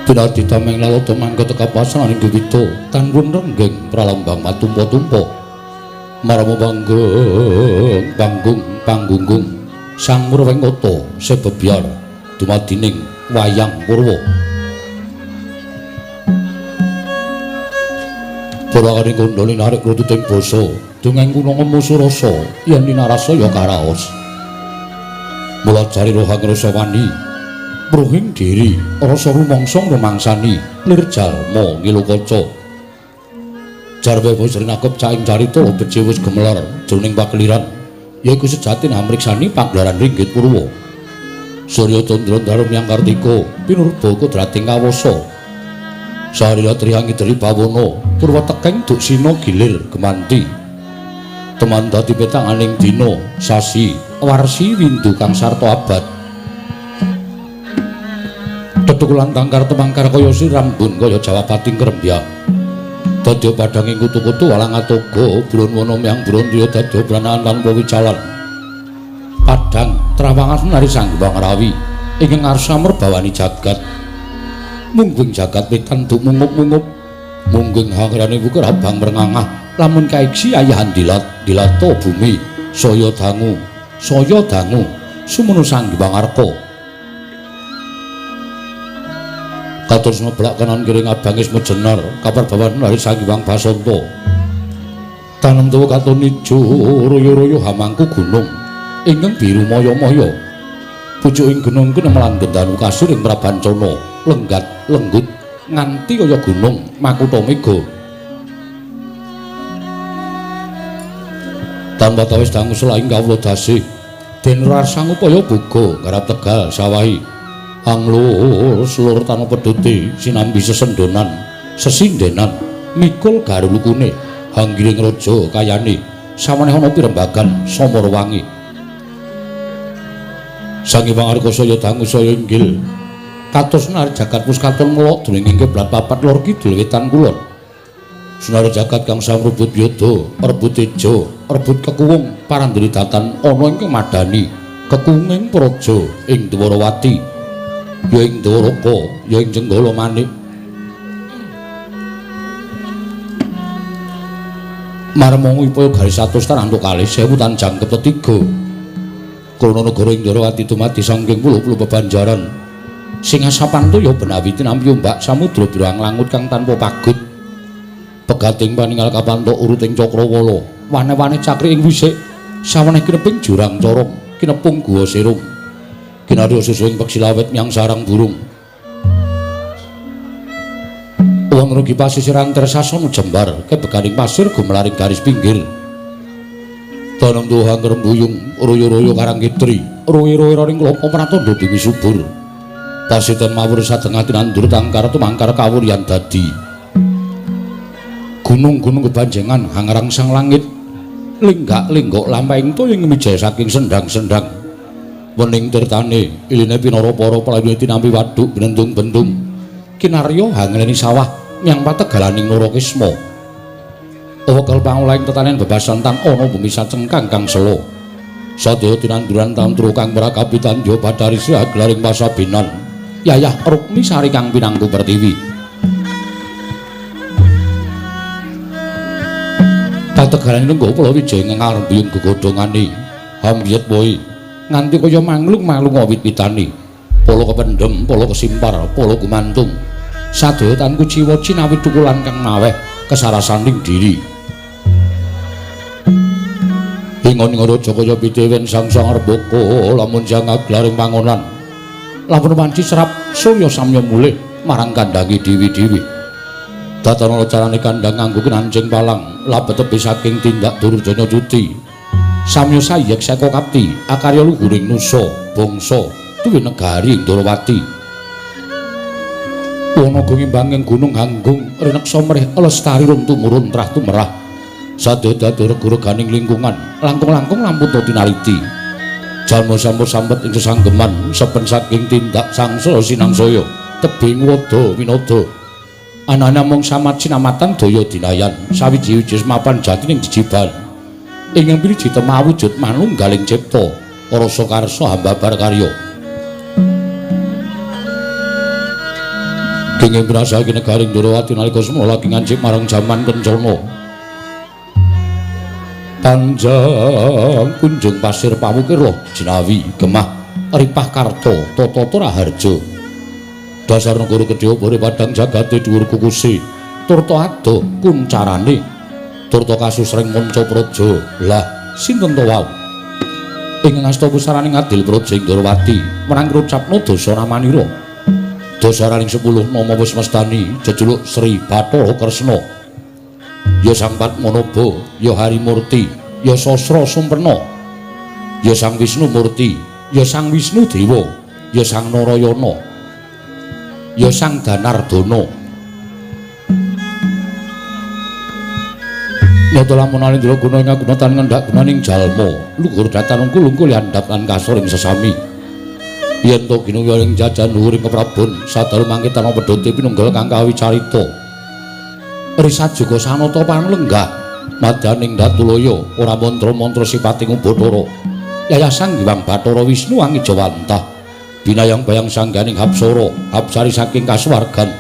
Dinadi tameng lalata mangga tekapasan ing gewita tanwun renggeng pralambang matumpa-tumpa marama panggung panggung panggunggung sang Murwengkata sebebyar dumadining wayang purwa. Purwakane kandha linarik rututing basa dongeng kuna ngemu surasa yen ninarasa ya karaos. Mula jari rohang rasa wani mruhing diri rasa rumangsa rumangsani lir jalma ngilukaca. Jarwe wis rinakep caing carita beji wis gemelar jroning pakeliran yaiku sejatine amriksani pagelaran ringgit purwa. Surya Candra Darum yang Kartika pinurba kodrating kawasa. Sarya Trihangi Dri Bawana purwa tekeng duksina gilir gemanti. Teman dadi petanganing dina sasi warsi windu kang sarta abad. Tetukulan tangkar temangkar kaya sirambun kaya jawapating krembyak. Dadya padhanging kutu-kutu walang atoga brun wana myang brun triya dadya branaan tanpa wicalan. Padhang trawangan nari Sang Hyang Rawi ingkang ngarsa merbawani jagat. Mungguing jagat wetan duk mungup-mungup. Mungguing hangrane wukur abang mrengangah lamun kaiksi ayahan dilat dilata bumi saya dangu sumunu Sang Hyang Arka. Kados ngeblak kanan kiri ngabangis mejenar kaparbawan nari Sang Hyang Basanta. Tanem tuwa katon ijo royo-royo hamangku gunung ingkang biru maya-maya. Pucuking gunung kuwi danu kasur ing Prabancana lenggat lenggut nganti kaya gunung makutha mega. Tanpa tawis dangu selaing kawula dasih den rasang upaya boga garap tegal sawahi anglur selur tanpa pedhute sinambi sesendonan sesindenan mikul garulukune hanggiring raja kayane saweneh ana pirembagan Samarawangi. Sang Hyang Arka saya dangu saya inggil kados nar jagat puskaton ngelok dening kiblat papat lor kidul wetan kulon. Sunara jagat kang samrubut yoda rebut teja rebut kekuwung parandene datan ana ingkang madani kekuwunging praja ing Dwarawati ya ing Dwaraka ya ing Jenggala Manik. Marmong upaya garis 100 tantuk kalih sewu tan jangkep tetiga. Krana negara ing Dwarawati dumadi saking pulo-pulo bebanjaran sing asapan toya benawi tinampi ombak samudra birang langut kang tanpa pagut. Pegating paningal kapantok uruting cakrawala wane-wane cakri ing wisik saweneh kineping jurang corong kinepung guwa serung kinarya susu ing peksi lawet nyang sarang burung. Wong rugi pasisiran tresasana jembar kebeganing pasir gumelaring garis pinggir. Tanem tuha ngrembuyung royo-royo karang kitri royo-royo ring klopo pratandha bumi subur. Pasiten mawur sadengah tinandur tangkar tumangkar kawuryan dadi. Gunung-gunung kebanjengan hangrang sang langit lenggak-lenggok lampahing toya ngmijaya saking sendang-sendang. Wening tirtane iline pinara para palayune tinampi waduk benendung-bendung. Kinarya hangleni sawah nyang pategalaning Narakisma. Wekel pangolahing tetanen bebasan tan ana bumi sacengkang kang sela. Sadaya tinanduran tantra kang merakapi tandya badarisi aglaring pasabinan. Yayah Rukmi Sari kang pinangku pertiwi. Pategalan lenggo Palawijaya ngarembuyung gegodhongane hambyet wohe nganti kaya manglung-manglung wit-witane. Pala kependhem, pala kesimpar, pala gumantung. Sadaya tan kuciwa cinawi thukulan kang maweh kesarasaning diri. Ingon raja kaya pitiwen sang-sang rembaka lamun jang aglaring pangonan. Lamun wanci serap surya samya mulih marang kandange dewi-dewi. Datana carane kandhang nganggo kinancing palang labet tepi saking tindak Durjana cuti. Samya sayek seka kapti akarya luhuring nusa bangsa tuwi negari ing Dwarawati. Wana gumimbanging gunung hanggung rineksa mrih lestari run tumurun trah tumerah. Sadaya dadi regu-reganing lingkungan langkung-langkung lampun tinaliti. Jalma sampur sambet ing sesanggeman sepen saking tindak sangsaya sinangsaya tebing wada winada. Anane mung samat sinamatan daya dinayan sawiji-wiji mapan jatining jejiban. Ingkang piliji temah wujud manunggaling cipta rasa karsa hambabar karya. Kenging binasake negaring Ndorowati nalika semana lagi ngancik marang jaman kencana. Panjang kunjung pasir pawukir loh jinawi gemah ripah karta tata raharja. Dasar negara gedhe obore padang jagate dhuwur kukuse turta adoh kuncarane turta kasusreng manca praja. Lah sinten to wau? Ing ngasta pusarane ngadil praja Ndorowati marang ngucapna dasa namanira. Dasaraning 10 nama wis mestani jejuluk Sri Bathara Kresna. Ya Sang Padmanaba, ya Harimurti, ya Sasra Sumpena, ya Sang Wisnu Murti, ya Sang Wisnu Dewa, ya Sang Narayana, ya Sang Danardana. Nyata lamun alindra guna ing aguna tan ngendak gunaning jalma, luhur datan ungkul-ungkul andhap lan kasor ing sesami. Yen to ginuya ing jajan luhur ing keprabon, sadalu mangke tanpa pedhote pinunggal kang kawicarita. Risajuga sanata panglenggah madyaning datulaya ora mantra-mantra sipating Bathara. Yayah Sang Hyang Bathara Wisnu angijawantah binayang bayang sangganing hapsara hapsari saking kasuwargan.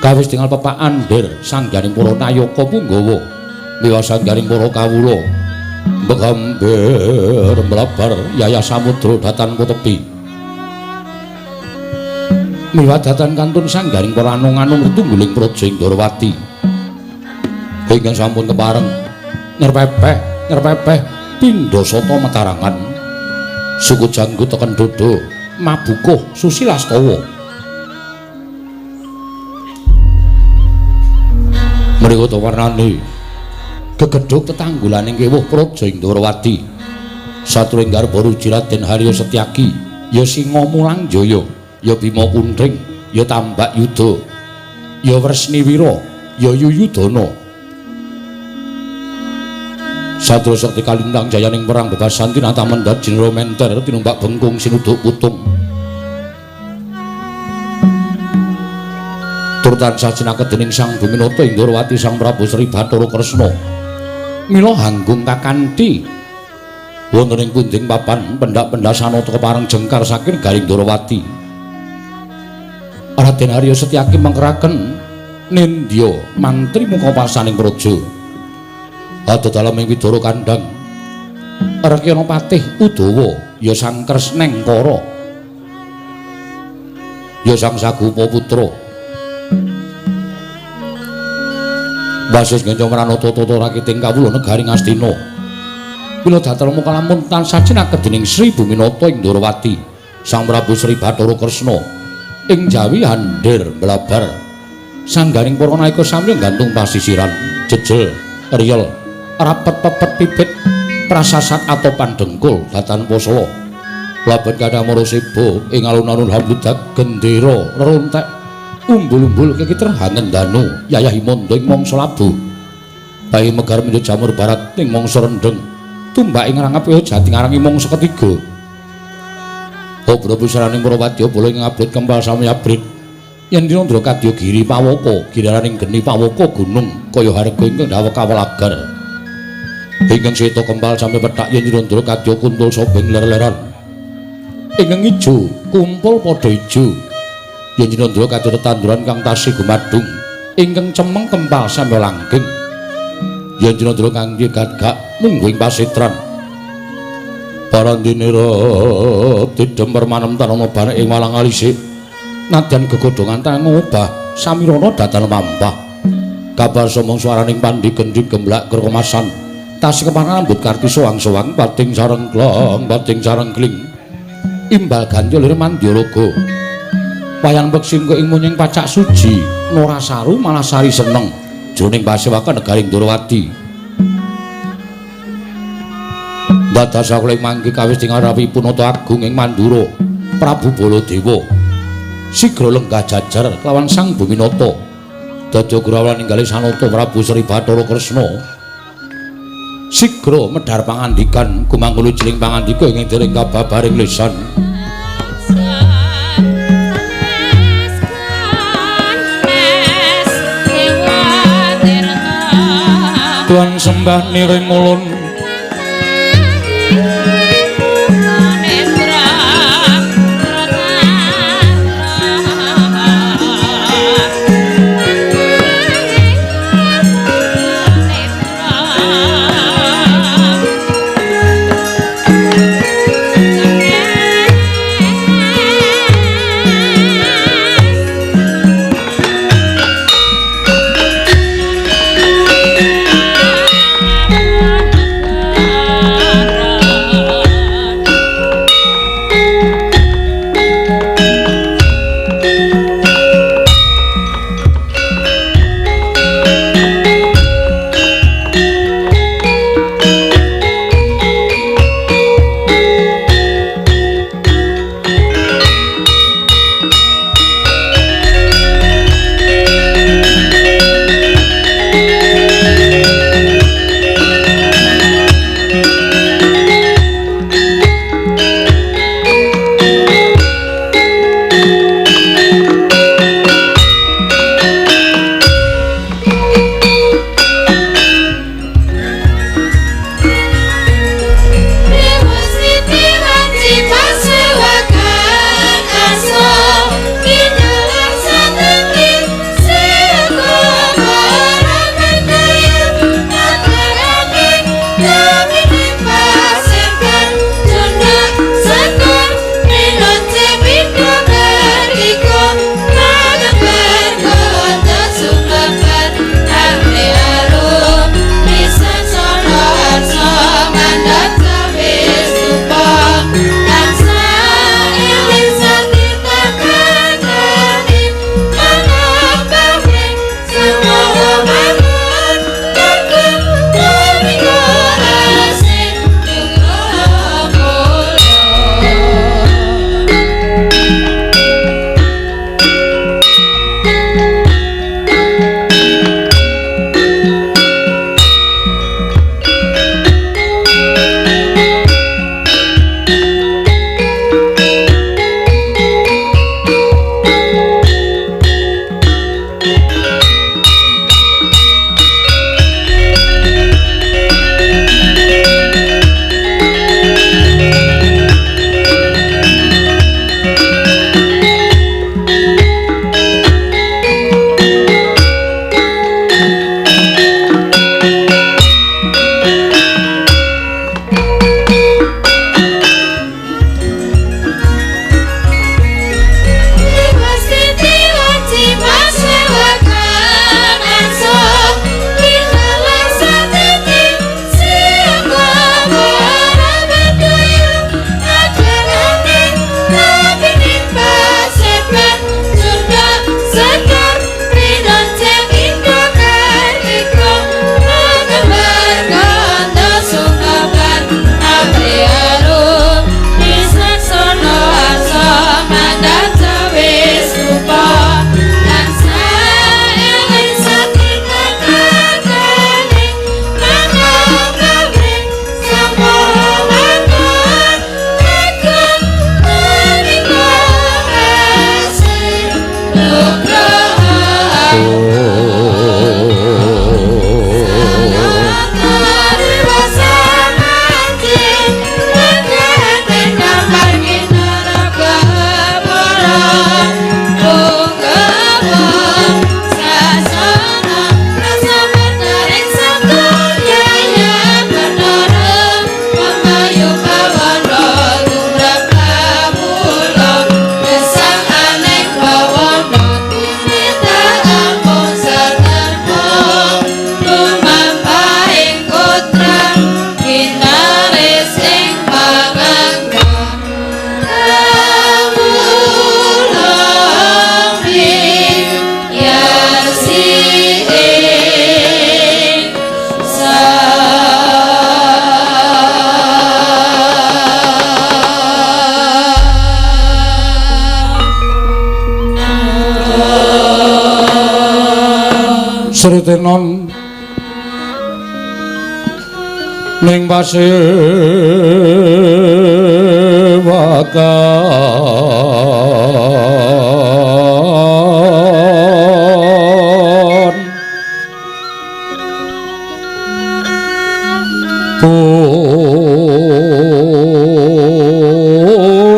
Kawis tingal pepak andir sangganing para nayaka punggawa miwa sangganing para kawula mbegambir mlabar yayah samudra datan tepi. Miwa datan kantun sanggaring para anung-anung tungguling praja Ndorowati. Ingkang sampun kepareng ngerpepeh pindha sata metarangan. Suku janggut teken dodo mabukuh susilastawa. Mriku warnane gegedhug tetanggulaning kewuh praja Ndorowati. Satruwing garba ruji Raden Harya Setyaki, ya Singa Mulangjaya, ya Bima Kunthing, ya Tambak Yuda, ya Wresniwira, ya Yuyudana. Satru sekti kalintang jayaning perang bebasan tinata mendhat jinra menter tinumbak bengkung sinuduk putung. Tur tansah jinaket dening Sang Buminata ing Ndorowati Sang Prabu Sri Bathara Kresna. Mila hanggung kakanthi wonten ing punding papan pendak-pendak sanata kepareng jengkar saking garing Ndorowati. Raden Harya Setyaki mengkeraken nindya mantri muka pasaning praja. Ado dalem ing Widara Kandhang Rekyana Patih Udawa, ya Sang Kresnengkara, ya Sang Sagupa Putra. Wasis ngenca mranata tata rakiting kawula negari Ngastina. Mila datel muka lamun tansah jinaket dening Sri Buminata ing Ndorowati Sang Prabu Sri Bathara Kresna. Ing Jawi handir mlabar sanggaring para nayaka samya gantung pasisiran jejel riyel rapet pepet pipit prasasat atau pandengkul datan posala laben kadamara seba ing alun-alun hambludak gendera rerontek umbul-umbul kekiter hangendanu yayah himanda ing mangsa labuh bayi megar mindha jamur barat ing mangsa rendheng tumbak ing rangap kaya jati ngarangi mangsa ketiga. Obro pusaraning para wadya bala ing ngabrit kempal sami abrit yen dinandra kadya giri pawaka giraraning geni pawaka gunung kaya harga ingkang daweg kawelagar ingkang seta kempal sami pethak yen dinandra kadya kuntul sobeng ler-leran ingkang ijo kumpul padha ijo yen dinandra kadya tetanduran kang tasih gumadung ingkang cemeng kempal sami langgeng yen dinandra kangge gagak mungguing pasetran. Parandinira tidhem permanem tanana banek ing walang alisik nadyan gegodhongan tan ngobah samirana datan mampah kabar somong swaraning pandi gendhi gemblak kerkemasan tasih kepareng rambut karti soang-soang pating sareng klong pating sareng kling imbal ganti lir mandyaraga wayang peksi ing munying pacak suji norasaru malah sari seneng jroning pasewakan negaring Ndorowati. Dados kula mangke kawis tingarawipun Nata Agung ing Mandura Prabu Baladewa sigra lenggah jajar kelawan Sang Buminata dadi gurawan ninggali sanata Prabu Sri Bathara Kresna sigra medhar pangandikan gumanggul jeling pangandika ing dereng kababaring lisan. Tuan sembah niring ulun Sritenon ning pasewakan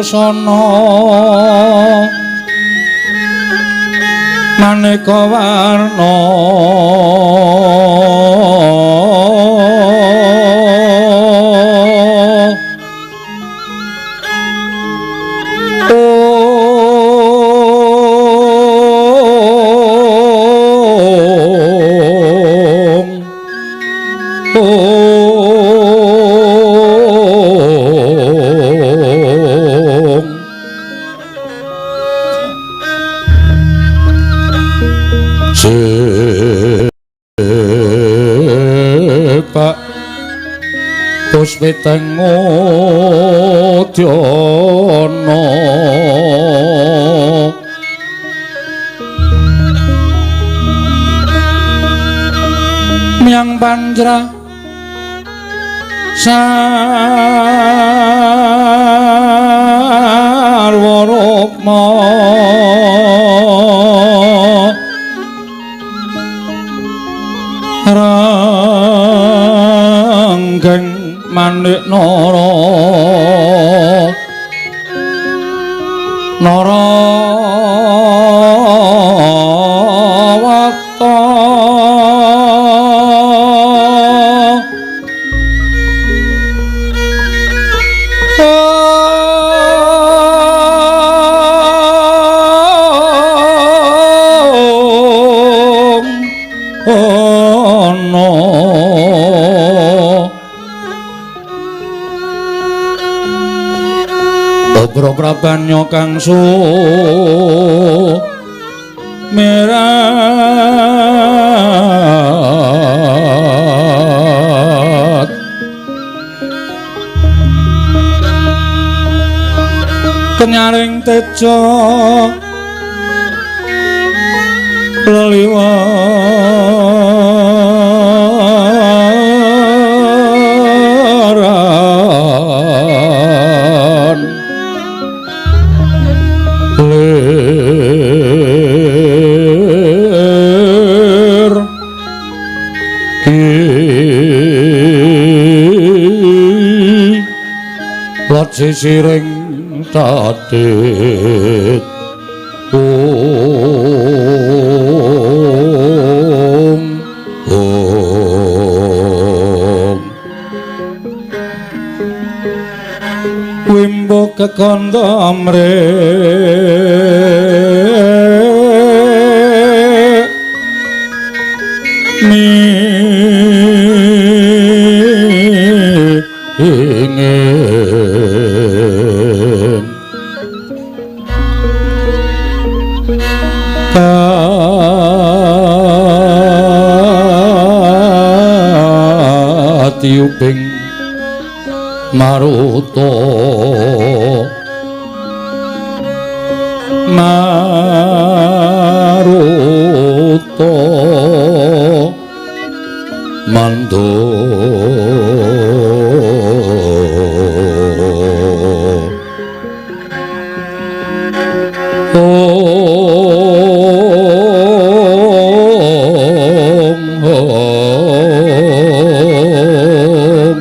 busana maneka warna sepak puspiteng udyana miang panjra sarwa rukma ranggeng manik nara narawata Obro prabanya kang sumerat kenyaring teja leliwaran lir ki sisiring tatit ong ong wimbo kekandha amre mingin katiuping maruta maruta mando om om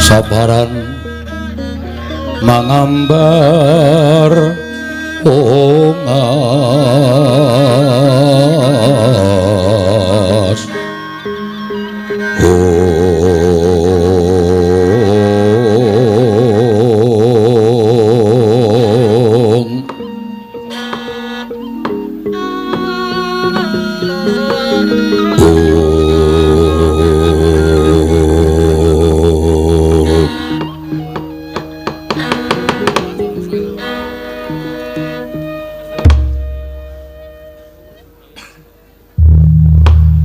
sabaran mangambar ungas ong ong.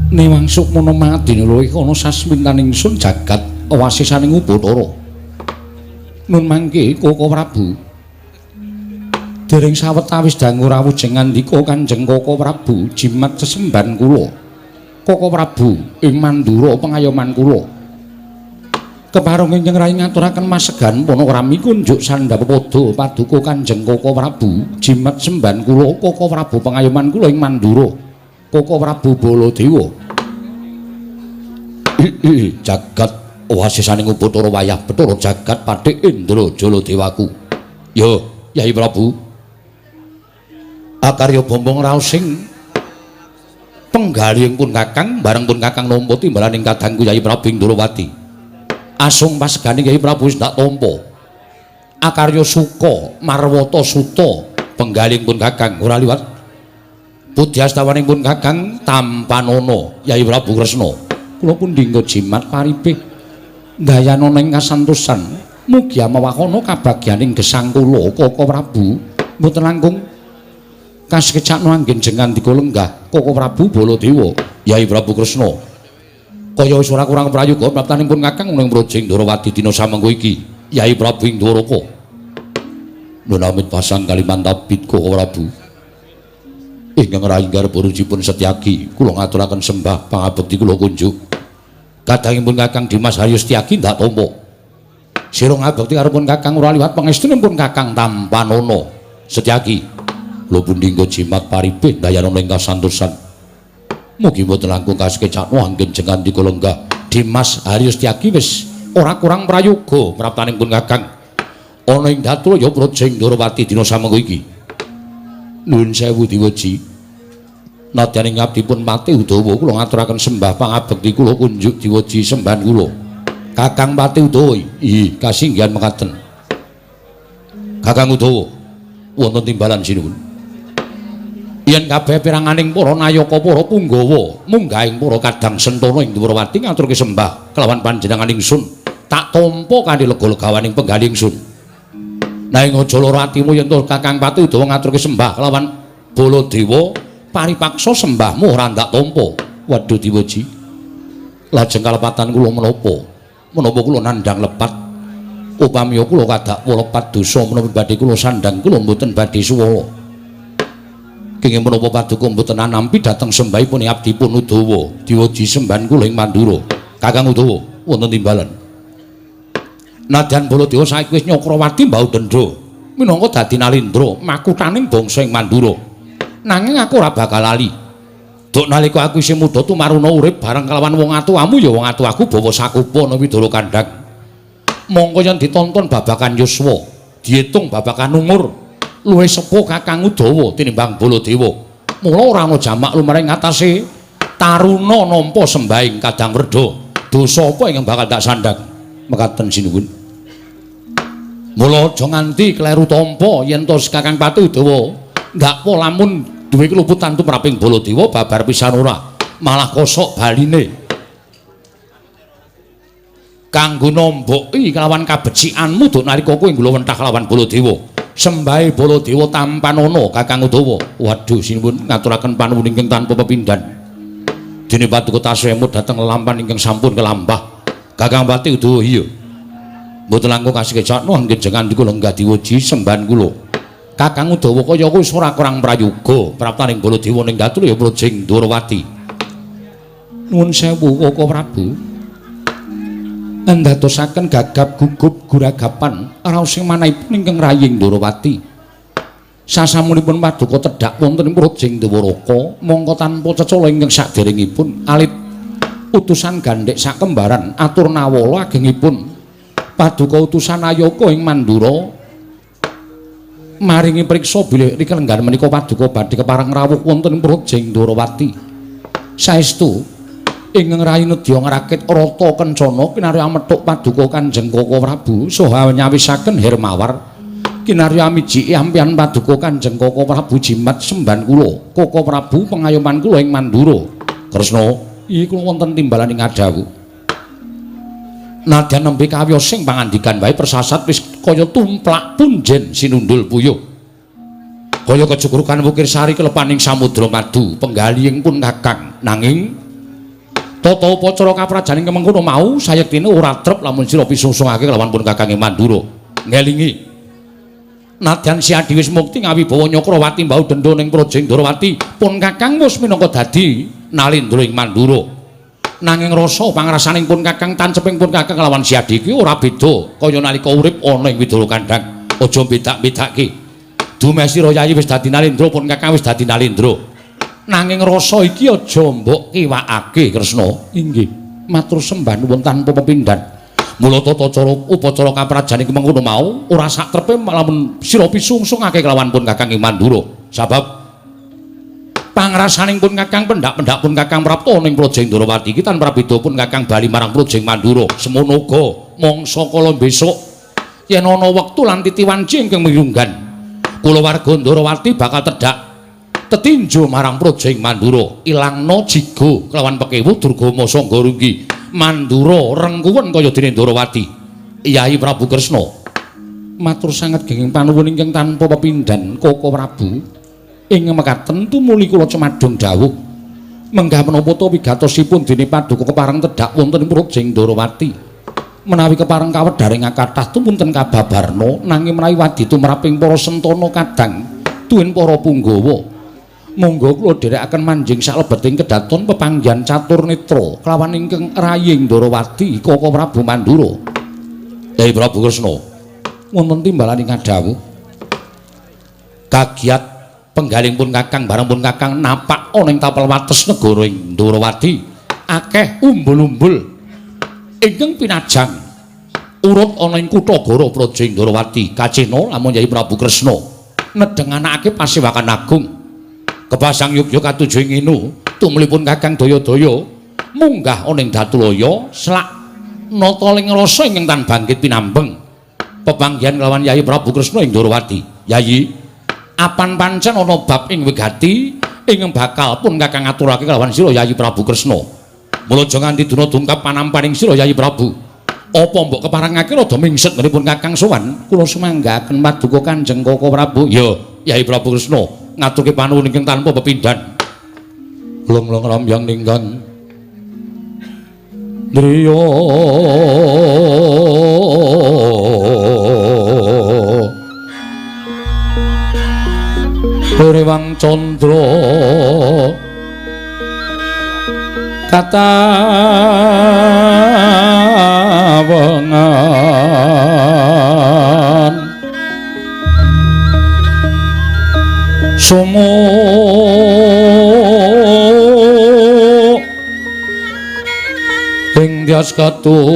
Newang sukmana madina luwih ana sasmintaning sun jagat wasisaning Upacara. Nun mangke Koko Prabu. Dereng sawetawis dangu rawuh jengandika Kanjeng Koko Prabu jimat sesembahan kula. Koko Prabu ing Mandura pengayoman kula. Kepareng ingkang rayi ngaturaken masegan panarami kunjuk sandhap pada paduka Kanjeng Koko Prabu jimat sembahan kula Koko Prabu pengayoman kula ing Mandura. Koko Prabu Baladewa. Jagat wasisaning Upacara wayah Bathara jagat pathik Indra Jaladewaku. Yo, Yai Prabu. Akarya bombong raos sing penggalih pun Kakang bareng pun Kakang nampa timbalaning kadangku Yai Prabu ing Ndorowati. Asung pasegane Yai Prabu wis ndak tampa. Akarya suka marwata suta penggalih pun Kakang ora liwat pudyastawaning pun Kakang tampanana Yai Prabu Kresna. Kula pundhingga jimat paripih ndayanana ing kasantosan mugi amawakana kabagyaning gesang kula Koko Prabu mboten langkung kasekecakno anggen jengandika lenggah Koko Prabu Baladewa Yai Prabu Kresna. Kaya wis ora kurang prayoga praptaning pun Kakang ning Brojing Ndorowati dina samengko iki Yai Prabu ing Dwaraka. Nun amit pasang Kalimantabit Koko Prabu. Ingkang rayi garba rujipun Setyaki kula ngaturaken sembah pangabekti kula kunjuk. Kadangipun Kakang Dimas Haryo Setyaki ndak tampa. Sira ngabekti karo pun Kakang ora liwat pangestunipun Kakang tampanana Setyaki. Kula pundhingga jimat paripih ndayanana ing kasantosan. Mugi mboten langkung kasekecakno anggen jengandika lenggah Dimas Haryo Setyaki wis ora kurang prayoga praptaning pun Kakang. Ana ing Datraya Brajing Ndorowati dina samengko iki. Nuwun sewu diweji. Nadyan ing abdipun Pati Udawa kula ngaturaken sembah pangabekti kula kunjuk diweji sembahan kula. Kakang Pati Udawa ih kasinggihan mekaten. Kakang Udawa wonten timbalan sinuwun. Yen kabeh peranganing para nayaka para punggawa munggahing para kadang sentana ing Dwarawati ngaturke sembah kelawan panjenengan ingsun tak tampa kanthi lega-legawaning penggalih ingsun. Nanging aja lara atimu yen to Kakang Pati Udawa ngaturke sembah kelawan Baladewa paripaksa sembahmu ora ndak tampa. Waduh diweji. Lajeng kalepatan kula menapa? Menapa kula nandhang lepat? Upami kula kadakwa lepat dosa menapa badhe kula sandhang kula mboten badhe suwala. Kenging menapa paduka mboten anampi dhateng sembahipun abdipun Udawa diweji sembahan kula ing Mandura. Kakang Udawa wonten timbalan. Nadyan Baladewa saiki wis Nyakrawati mbau dendha minangka dadi nalindra makuthaning bangsa ing Mandura. Nanging aku ora bakal lali. Duk nalika aku isih muda tumaruna urip bareng kelawan wong atuwamu ya wong atuwaku bawa sakupa ana Widara Kandhang. Mongko yen ditonton babakan yuswa, diitung babakan umur, luwih sepuh Kakang Udawa tinimbang Baladewa. Mula ora ana jamak lumaring ngatasé taruna nampa sembahing Kadang Werda. Dosa apa ingkang bakal tak sandhang? Mekaten sinuwun. Mula aja nganti kleru tampa yen to Kakang Pati Udawa ndakwa lamun duwe keluputan tumraping Baladewa babar pisan ora, malah kosok baline. Kanggo nomboki kelawan kabecikanmu duk nalika kowe nggulawentah kelawan Baladewa. Sembahe Baladewa tampanana Kakang Udawa. Waduh sinuwun ngaturaken panuwun ingkang tanpa pepindhan. Dene paduka tasih emut dhateng lelampan ingkang sampun kelambah. Kakang Pati Udawa iya. Mboten langkung kasekecakno anggen jengandika lenggah diweji sembahan kula. Kakang Udawa kaya wis ora kurang prayoga praptaning Baladewa ning Datraya Brajing Dwarawati. Nuwun sewu Koko Prabu. Ndadosaken gagap gugup guragapan raos sing manahipun ingkang raying Dwarawati. Sasampunipun paduka tedhak wonten ing Brajing Dwaraka mongko tanpa cecala ingkang saderengipun alit utusan gandhek sakembaran atur nawala agengipun paduka utusan Ayaka ing Mandura maringi priksa bilih rikelenggan menika paduka badhe kepareng rawuh wonten ing Brajing Dwarawati. Saestu ingkang rayi nedya ngrakit rata kencana kinarya methuk paduka Kanjeng Koko Prabu saha nyawisaken Hermawar kinarya amijiki ampihan paduka Kanjeng Koko Prabu jimat sembahan kula Koko Prabu pengayoman kula ing Mandura. Kresna iki kula wonten timbalan ing adawu. Nadyan nembe kawiyos sing pangandikan wae persasat wis kaya tumplak punjen sinundul puyuh. Kaya kejugrukan wukir sari kelepaning samudra madu penggalihing pun Kakang. Nanging tata upacara kaprajaning kemengkono mau sayektine ora trep lamun sira pisungsungake kelawan pun Kakang ing Mandura. Ngelingi. Nadyan si Adi wis mukti ngawibawa Nyakrawati mbau dendha ning Praja Ndrawati, pun Kakang wis minangka dadi Nalendra ing Mandura. Nanging rasa pangrasaning pun Kakang tanceping pun Kakang kelawan si Adi iki ora beda kaya nalika urip ana ing Widara Kandhang. Aja bedak-bedake. Dumeh sira Yayi wis dadi Nalendra, pun Kakang wis dadi Nalendra. Nanging rasa iki aja mbok kiwakake, Kresna. Inggih, matur sembah nuwun tanpa pepindhan. Mula tata cara upacara kaprajan iki mengkono mau ora sak trepe lamun sira pisungsungake kelawan pun Kakang ing Mandura. Sabab pangrasaning pun Kakang pendak-pendak pun Kakang prapta ning Praja Ndrawati iki tanpa beda pun Kakang bali marang Praja Mandura. Semono uga mangsa kala besok yen ana wektu lan titi wanci ingkang mirunggan, kulawarga Ndrawati bakal tedhak tetinju marang Praja Mandura, ilangna jigo kelawan pekewu Durgama Sangga Runggi. Mandura rengkuwen kaya dene Ndrawati. Yai Prabu Kresna matur sanget genging panuwun ingkang tanpa pepindhan Koko Prabu. Ing mekaten tumuli kula cemadhong dawuh menggah menapa ta wigatosipun dene paduka kepareng tedhak wonten ing Praja Ndrawati. Menawi kepareng kawedharing kathah tumunten kababarna, nanging menawi wadi tumraping para sentana kadang tuwin para punggawa, monggo kula dherekaken manjing salebeting kedaton pepanggihan catur netra kelawan ingkang raying Ndrawati Koko Prabu Mandura. Yai Prabu Kresna wonten timbalan ing dawuh kagiat penggaling pun Kakang bareng pun Kakang napak ana ing tapel wates negara ing Ndrawati akeh umbul-umbul ingkang pinajang urut ana ing kutha Goro Praja Ndrawati. Kacena lamun Yai Prabu Kresna nedheng anakake pasewakan agung kepasang yogya katuju ing inu tumlipun Kakang daya-daya munggah ana ing Datulaya selak nata ing rasa ingkang tan bangkit pinambeng pepanggihan kelawan Yai Prabu Kresna ing Ndrawati. Yayi, apan pancen ana bab ing wigati ingkang bakal pun Kakang aturake kelawan sira Yayi Prabu Kresna. Mula aja nganti duna dungkap panampaning sira Yayi Prabu. Apa mbok keparengake rada mingset ngenipun Kakang sowan? Kula sumanggaken paduka Kanjeng Koko Prabu. Ya, Yayi Prabu Kresna ngaturke panuwun ingkang tanpa pepindhan. Long-long ramyang ninggang driya Rewang candra katawengan sumu ing dyas katuritan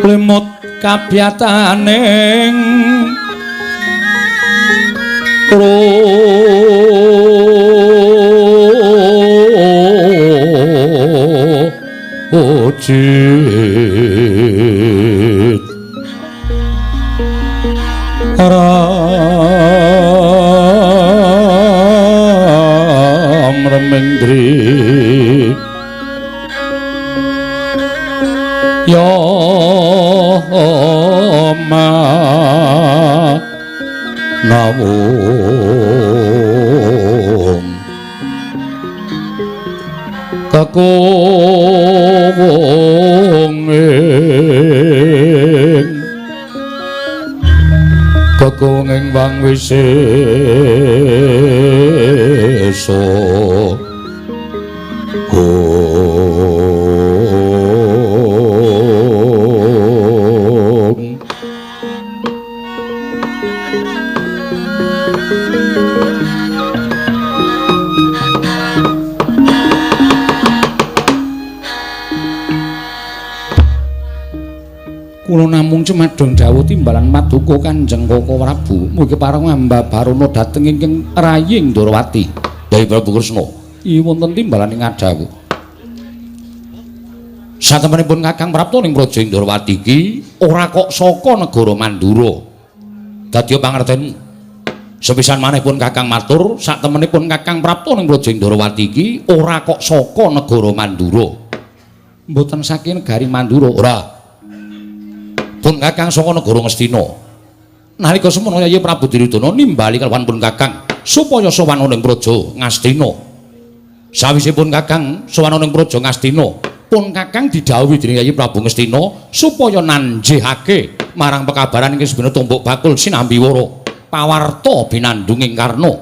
limut kabyataning ujit ram remendri ya ma nawung kekuwung ing kekuwung ing wang wisesa. Kula namung cemadhong dawuh timbalan paduka Kanjeng Koko Prabu mugi kepareng ambabarana dhateng ingkang raying Ndrawati. Yai Prabu Kresna, iya wonten timbalan ing dawuh. Satemenipun Kakang prapta ning Praja Ndrawati iki ora kok saka negara Mandura. Dadi pangertenmu. Sepisan maneh pun Kakang matur, satemenipun Kakang prapta ning Praja Ndrawati iki ora kok saka negara Mandura. Mboten saking negari Mandura, ora. Pun Kakang saka negara Ngastina. Nalika semono Yayi Prabu Duryudana nimbali kelawan pun Kakang supaya sowan ning Praja Ngastina. Sawisipun Kakang sowan ing Praja Ngastina, pun Kakang didhawuhi dening Yayi Prabu Ngastina supaya nanjihake marang pekabaran ing sebene tumbuk bakul sinambi wara pawarta binandunging Karna.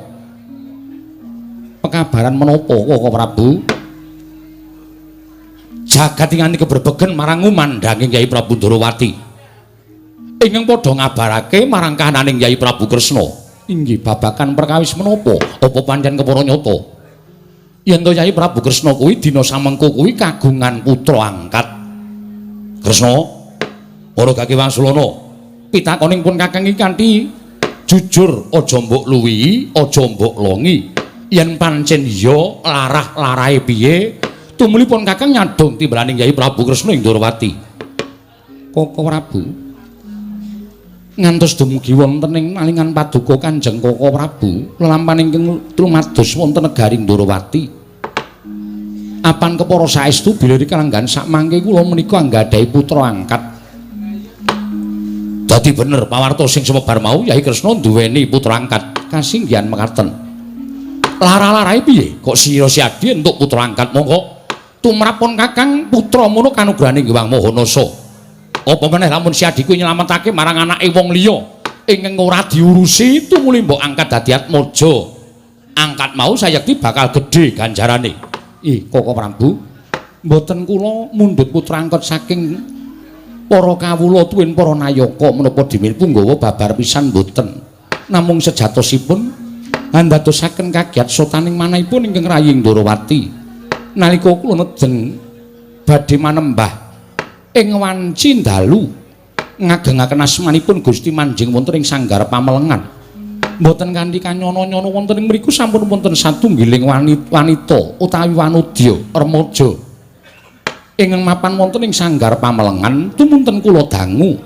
Pekabaran menapa Kaka Prabu? Jagat nganti keberbegen marang ngumandhanging Yayi Prabu Ndorowati. Ingkang padha ngabarake marang kahananing Yayi Prabu Kresna. Inggih babagan perkawis menapa? Apa pancen kepara nyata? Yen to Yayi Prabu Kresna kuwi dina samengko kuwi kagungan putra angkat. Kresna, ora gage wangsulana. Pitakoning pun Kakang iki kanthi jujur, aja mbok luwihi, aja mbok longi. Yen pancen iya, larah-larahe piye? Tumulipun Kakang nyadong timbalaning Yayi Prabu Kresna ing Ndorowati. Kaka Prabu, ngantos dumugi wonten ing nalingan paduka Kanjeng Kaka Prabu lelampahan ingkang lumados wonten negari Ndorowati. Apan kepara saestu bilih kalanggan sakmangke kula menika anggadhahi putra angkat. Dadi bener pawarta sing sumebar mau Yayi Kresna duweni putra angkat. Kasinggihan mekaten. Lara-larahe piye? Kok sira Siadi entuk putra angkat monggo? Tumrap pun Kakang putra mono kanugrahaning Hyang Maha Nasa. Apa meneh lamun Siadi kuwi nyelametake marang anake wong liya ingkang ora diurusi tumuli mbok angkat dadi atmaja. Angkat mau sayekti bakal gedhe ganjarane. Ih, Kaka Prabu, mboten kula mundhut putra angkat saking para kawula tuwin para nayaka menapa dimil punggawa babar pisan mboten. Namung sejatosipun andadosaken kagiat sotaning manahipun ingkang rayi Ndorowati. Nalika kula nedeng badhe manembah ing wanci dalu ngagengaken asmanipun Gusti manjing wonten ing sanggar pamelengan. Mboten kanthi kanyono-nyono wonten ing mriku sampun wonten satunggiling wanita utawi wanodya remaja ingkang mapan wonten ing sanggar pamelengan tumunten kula dangu.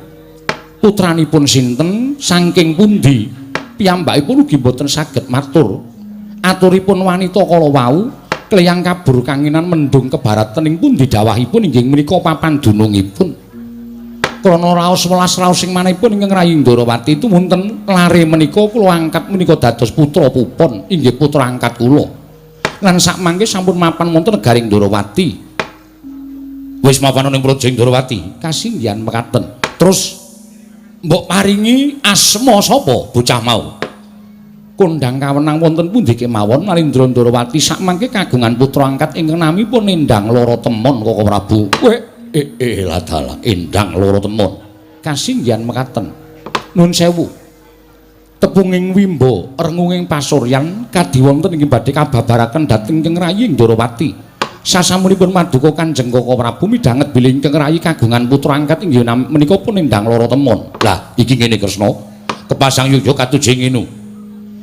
Putranipun sinten saking pundi piyambakipun ugi mboten saged matur. Aturipun wanita kala wau kleyang kabur kanginan mendung kebaratan ing pundi dawahipun inggih menika papan dunungipun. Krana raos welas raos sing manahipun ingkang rayi Ndorowati tumunten lare menika kula angkat menika dados putra pupon inggih putra angkat kula. Lan sakmangke sampun mapan wonten negari Ndorowati. Wis mapan ning Praja Ndorowati, kasinggihan mekaten. Terus mbok paringi asma sapa bocah mau? Kondhang kawenang wonten pundi kemawon Nalindra Ndorowati sakmangke kagungan putra angkat ingkang namipun Endang Loro Temon Kaka Prabu. Weh, ladalah Endang Loro Temon. Kasinggihan mekaten. Nun sewu. Tepunging wimba rengunging pasuryan kadi wonten inggih badhe kababaraken dhateng ingkang rayi Ndorowati. Sasampunipun maduka Kanjeng Kaka Prabu midhanget bilih ingkang rayi kagungan putra angkat inggih menika pun Endang Loro Temon. Lah iki ngene Kresna, kepasang yogya katujeng ngene.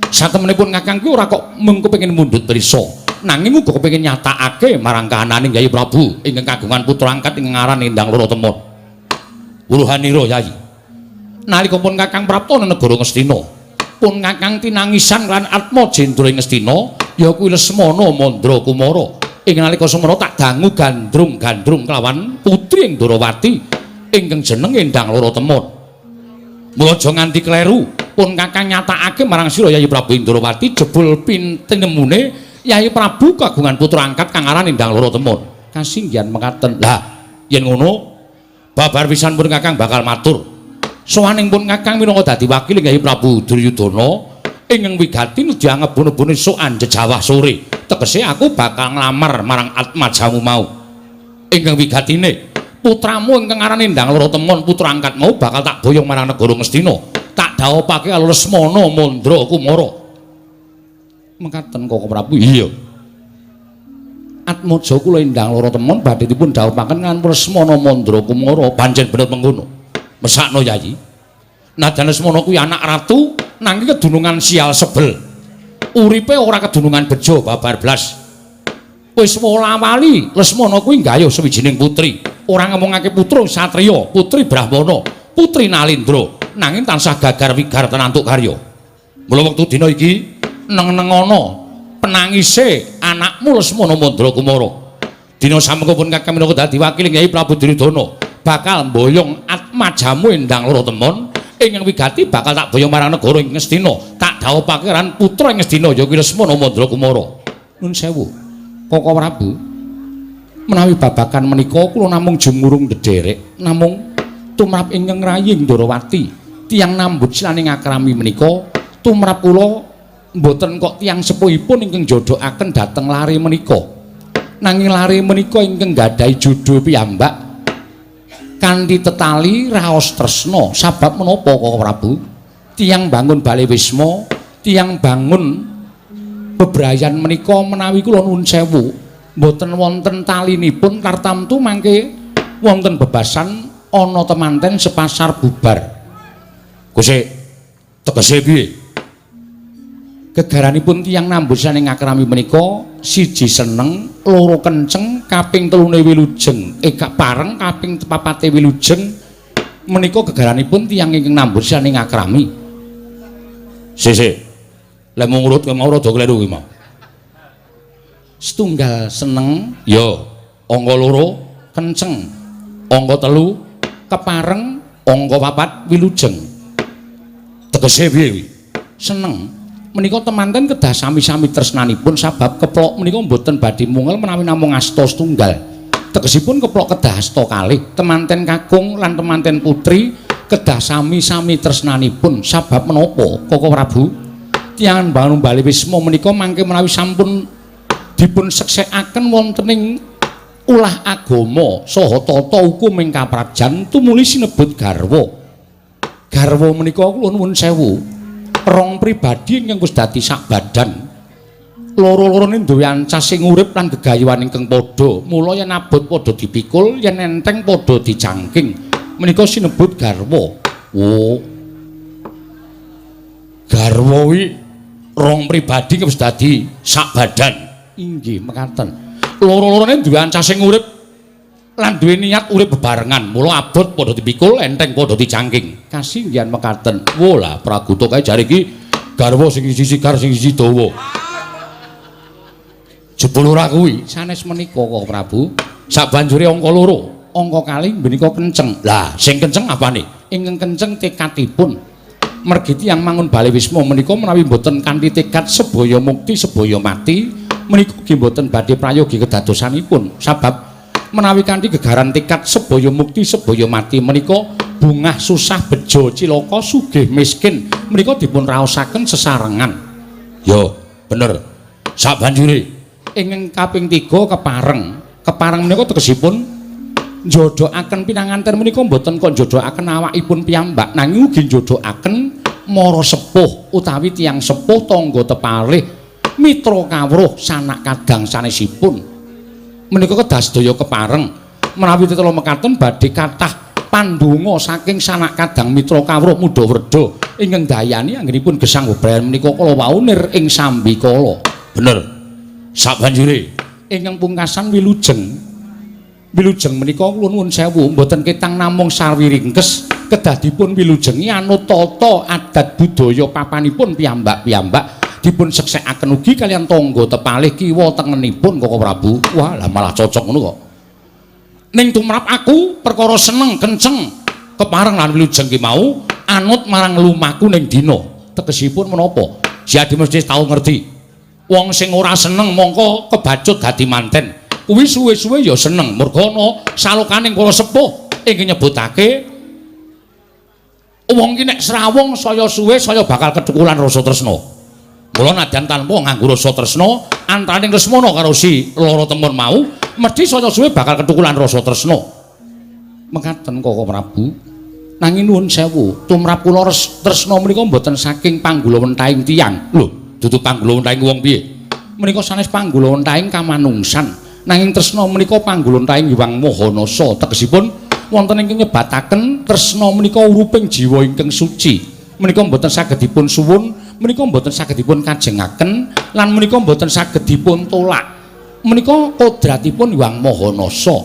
Satemenipun Kakang kuwi ora kok mung kepengin mundhut prisa, nanging uga kepengin nyatakake marang kahananing Yayi Prabu ingkang kagungan putra angkat ingkang aran Endang Loro Temon. Wuruhanira Yayi. Nalika pun Kakang prapta negara Ngastina, pun Kakang tinangisan lan Atmajendra ing Ngastina, ya kuwi Lesmana Mandra Kumara. Ing nalika semana tak dangu gandrung-gandrung kelawan putri ing Ndorowati ingkang jeneng Endang Loro Temon. Mula aja nganti kleru. Pun Kakang nyatakake marang sira Yayi Prabu Ndorowati jebul pintenemune Yayi Prabu kagungan putra angkat kang aran Endang Loro Temon. Kasinggihan mekaten. Lah, yen ngono babar pisan pun Kakang bakal matur. Sowaning pun Kakang minangka dadi wakil Yayi Prabu Duryudana ingkang wigati nedya ngebun-ebun esuk anjejawah sore. Tegese aku bakal nglamar marang atmajamu mau. Ingkang wigatine putramu ingkang aran Endang Loro Temon putra angkat mau bakal tak boyong marang negara Ngastina. Tak dhawupake karo Lesmana Mandra Kumara. Mekaten Kaka Prabu. Iya. Atmaja kula Endang Loro Temon badhe dipun dhawupaken kan Lesmana Mandra Kumara. Pancen bener mengkono. Mesakno Yayi. Najan Lesmana kuwi anak ratu nanging kedunungan sial sebel. Uripe ora kedunungan bejo babar blas. Wis wola-wali Lesmana kuwi nggayuh sawijining putri. Ora ngomongake putra satriya, putri Brahmana, putri Nalindra. Nanging tansah gagar wigar tenantuk karya. Mula wektu dina iki neng-nengono penangise anakmu Lesmana Mandra Kumara. Dina samengko pun Kakang minangka dadi wakil Kyai Prabu Duryudana bakal mboyong atmajamu Endang Loro Temon ingkang wigati bakal tak boyong marang negara ing Ngastina. Tak dhawupake lan putra ing Ngastina ya kuwi Lesmana Mandra Kumara. Nun sewu. Koko Prabu, menawi babagan menika kula namung jumurung ndederek, namung tumrap ingkang raying Ndarawati, tiyang nambut silaning akrami menika tumrap kula mboten kok tiyang sepuhipun ingkang jodohaken dhateng lare menika. Nanging lare menika ingkang gadhahi jodho piyambak kanthi tetali raos tresna. Sabab menapa Koko Prabu? Tiyang bangun bale wisma, tiyang bangun bebrayan menika menawi kula nuwun sewu mboten wonten talinipun tartamtu mangke wonten bebasan ana temanten sepasar bubar. Guse tegese piye? Gegaranipun tiyang nambut saning akrami menika siji seneng, loro kenceng, kaping telune wilujeng, gak pareng kaping papate wilujeng menika gegaranipun tiyang ingkang nambut saning akrami. Sik. Lek mung ngurut mau rada kleru kuwi mau. Setunggal seneng, ya, angka loro kenceng, angka telu kepareng, angka papat wilujeng. Tegese piye kuwi? Seneng menika temanten kedah sami-sami tresnanipun sabab keplok menika mboten badhe mungel menawi namung asta setunggal. Tegesipun keplok kedah asta kalih, temanten kakung lan temanten putri kedah sami-sami tresnanipun. Sabab menapa Koko Prabu? Tiyang bangun bali wisma menika mangke menawi sampun dipun seksekaken wonten ing ulah agama saha tata hukum ing kaprajan tumuli sinebut garwa. Garwa menika kula nuwun sewu, rong pribadi ingkang wis dadi sak badan. Loro-lorone duwe ancas sing urip lan gegayuhan ingkang padha. Mula yen abot padha dipikul, yen enteng padha dicangking. Menika sinebut garwa. Oh. Garwa kuwi rong pribadi wis dadi sak badan. Inggih, mekaten. Loro-lorone duwe ancas sing urip lan duwe niat urip bebarengan. Mula abot padha dipikul, enteng padha dicangking. Kasinggihan mekaten. Wo lah Praguta kae jare iki garwa sing siji sigar sing siji dawa. Jebul ora kuwi sanes menika Koko Prabu. Sabanjure angka loro, angka kalih menika kenceng. Lah, sing kenceng apane? Ingkang kenceng tekadipun. Mergi tiyang mangun bale wisma menika menawi mboten kanthi tekad sebaya mukti sebaya mati menika ugi mboten badhe prayogi kedadosanipun. Sabab menawi kanthi gegaran tekad sebaya mukti sebaya mati menika bungah susah bejo cilaka sugih miskin menika dipun raosaken sesarengan. Yo, bener. Sabanjure ingkang kaping 3 kepareng. Kepareng menika tegesipun njodohaken pinanganten menika mboten kok njodohaken awakipun piyambak nanging ugi njodohaken mara sepuh utawi tiyang sepuh tangga tepalih mitra kawruh sanak kadang sanesipun. Menika kedah sedaya kepareng. Menawi tetela mekaten badhe kathah pandonga saking sanak kadang mitra kawruh mudha wredha ingkang dayani anggenipun gesang bebrayan menika kala wau nir ing sambikala. Bener. Sabanjure ingkang pungkasan wilujeng. Wilujeng menika kula nuwun sewu mboten ketang namung sarwi ringkes, kedah dipun wilujengi anut tata adat budaya papanipun piyambak-piyambak dipun seksekaken ugi kaliyan tangga tepalih kiwa tengenipun Koko Prabu. Wah, lah malah cocok ngono kok. Ning tumrap aku perkara seneng kenceng kepareng lan wilujeng ki mau anut marang lumaku ning dina. Tegesipun menapa? Si Adi mesti tau ngerti. Wong sing ora seneng mongko kebacut dadi manten. Kuwi suwe-suwe ya seneng merga ana salokaning para sepuh ingkang nyebutake wong ki nek srawung saya suwe saya bakal kethukulan rasa tresna. Mula nadyan tanpa nganggo rasa tresna antaraning Lesmana karo si Lara Temon mau mesti saya suwe bakal kethukulan rasa tresna. Mekaten Koko Prabu. Nanging nuwun sewu, tumrap kula tresna menika mboten saking panggulawentahing tiyang. Lho, dudu panggulawentahing wong piye? Menika sanes panggulawentahing kamanungsan. Nanging tresna menika panggulawentahing Hyang Maha Nasa. Tegesipun wonten ingkang nyebataken tresna menika uruping jiwa ingkang suci. Menika mboten saged dipun suwun, menika mboten saged dipun kajengaken lan menika mboten saged dipun tolak. Menika kodratipun Hyang Maha Nasa.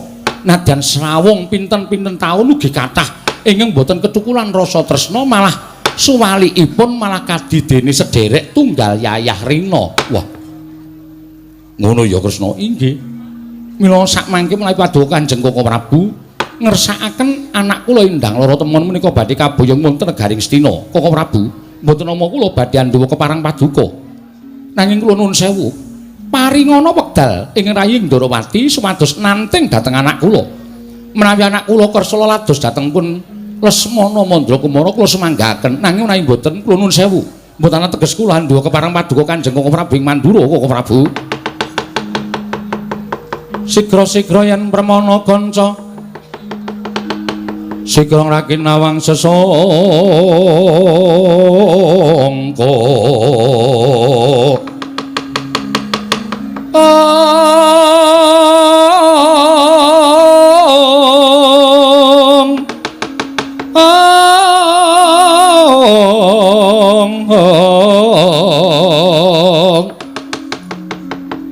Nadyan srawung pinten-pinten taun ugi kathah ingkang mboten ketukulan rasa tresna, malah suwalikipun malah kadidene sederek tunggal yayah rina. Wah. Ngono ya Kresna? Inggih. Mila sakmangke menawi paduka Kanjeng Koko Prabu ngersakaken anak kula Endang Lara Temon menika badhe kaboyong wonten negaring Astina. Koko Prabu, mboten nama kula badhe anduwa keparang paduka. Nanging kula nuwun sewu, Paringana wekdal ing rayi Ndorowati supados nanting dhateng anak kula. Menawi anak kula kersa lados dhateng pun Lesmana Mandra Kumara kula semanggaken, nanging menawi mboten kula nuwun sewu. Mboten ana teges kula handuwa kepareng paduka Kanjeng Koko Prabu ing Mandura, Koko Prabu. Sigra-sigra yen permana kanca sigra ngraki nawang sesangka.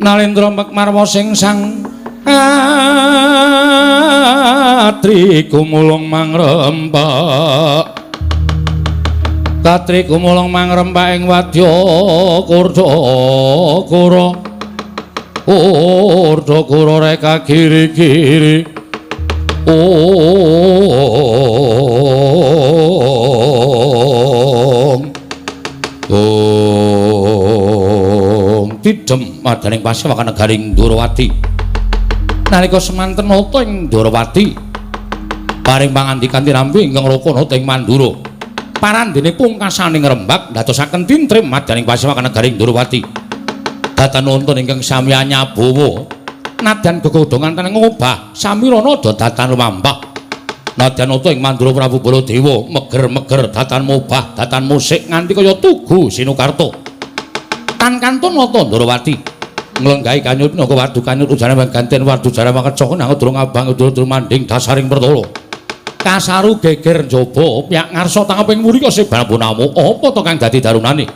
Nalendra Mekmarwa sing sang atri gumulung mangrempak, katri gumulung mangrempak ing wadya kurda kura, kurda kura reka kiri-kiri. Ong ong tidem madaning pasewakan negaring Ndorowati. Nalika semanten nata ing Ndorowati paring pangandikan tinampi ingkang raka nata ing Mandura. Parandene pungkasane ngrembak ndadosaken tintrim madaning pasewakan negaring Ndorowati. Datan wonten ingkang sami anyabawa nadyan gegodhongan taneng ngobah samirana datan lumampah. Nadyan nata ing Mandura Prabu Baladewa meger-meger datan mobah datan musik nganti kaya tugu Sinukarta. Tan kantun nata Ndorowati nglenggahi kanyut naga wadu kanyut ujane ganten wadu jare makecok nang durung abang durung manding dasaring pertala. Kasaru geger njaba piyak ngarsa tangeping murika sebabonamu apa to kang dadi darunane?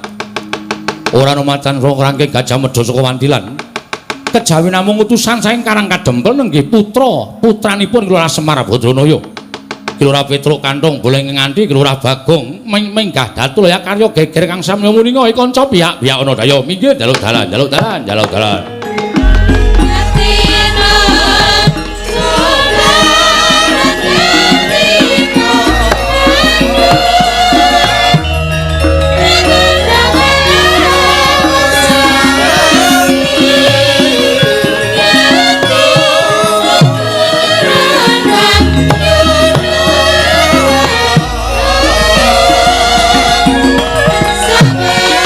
Ora ana macan rangking Gajah Mada saka Wandilan. Kejawi namung utusan saking Karang Kadempel nenggih putra putranipun Lurah Semar Badranaya. Ki Lurah Petruk Kanthong boleh nganti Ki Lurah Bagong minggah datu laya karya geger kang samya muninga kanca piyak-piyak ana daya minggir jaluk dalan jaluk dalan jaluk dalan. Sampai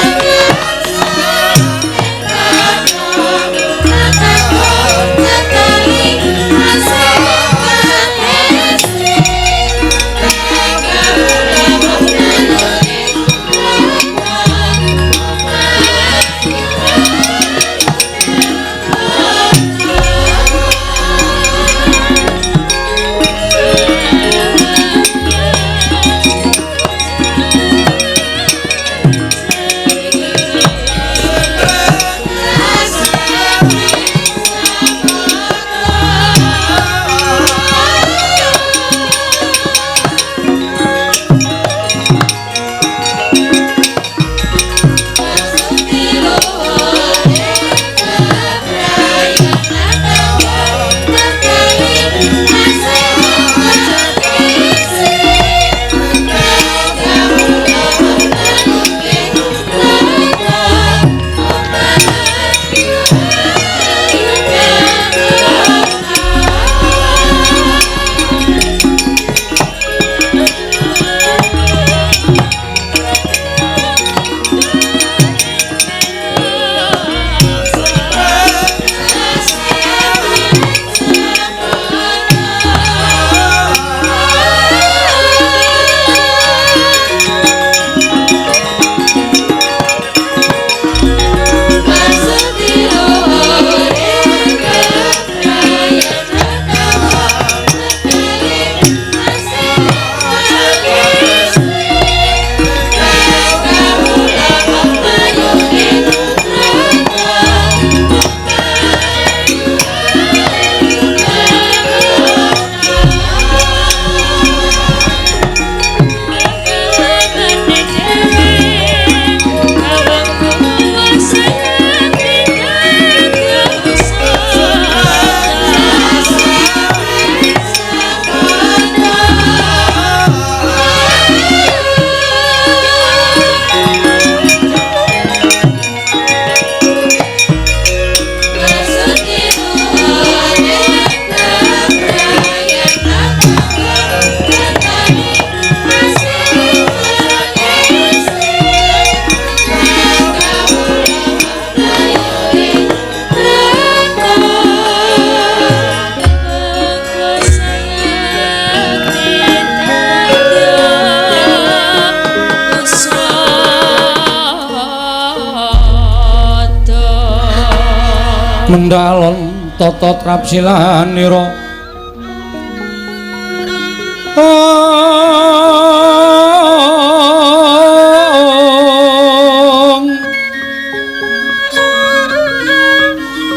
Dalon tata trapsilanira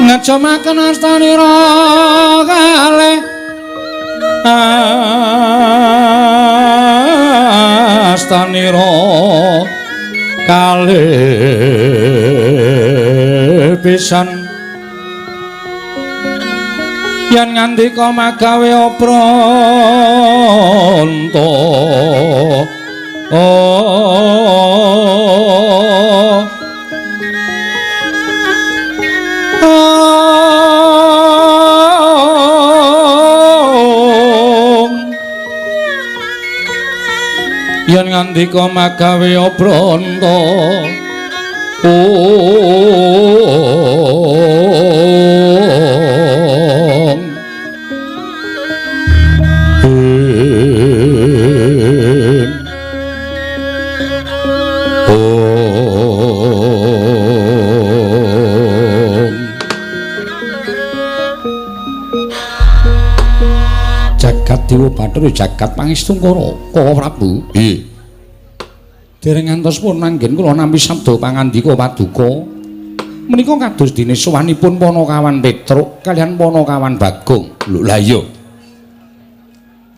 ngecumaken astanira kalih astanira kalih pisan yen ngandika magawe opranta yen ngandika magawe opranta Jagat Dewa Bathara jagat pangestungkara Koko Prabu. Nggih. Dereng ngantos pun manggen kula nampi sabda pangandika paduka. Menika kados dene sowanipun Panakawan Petruk kaliyan Panakawan Bagong. Lho lah iya.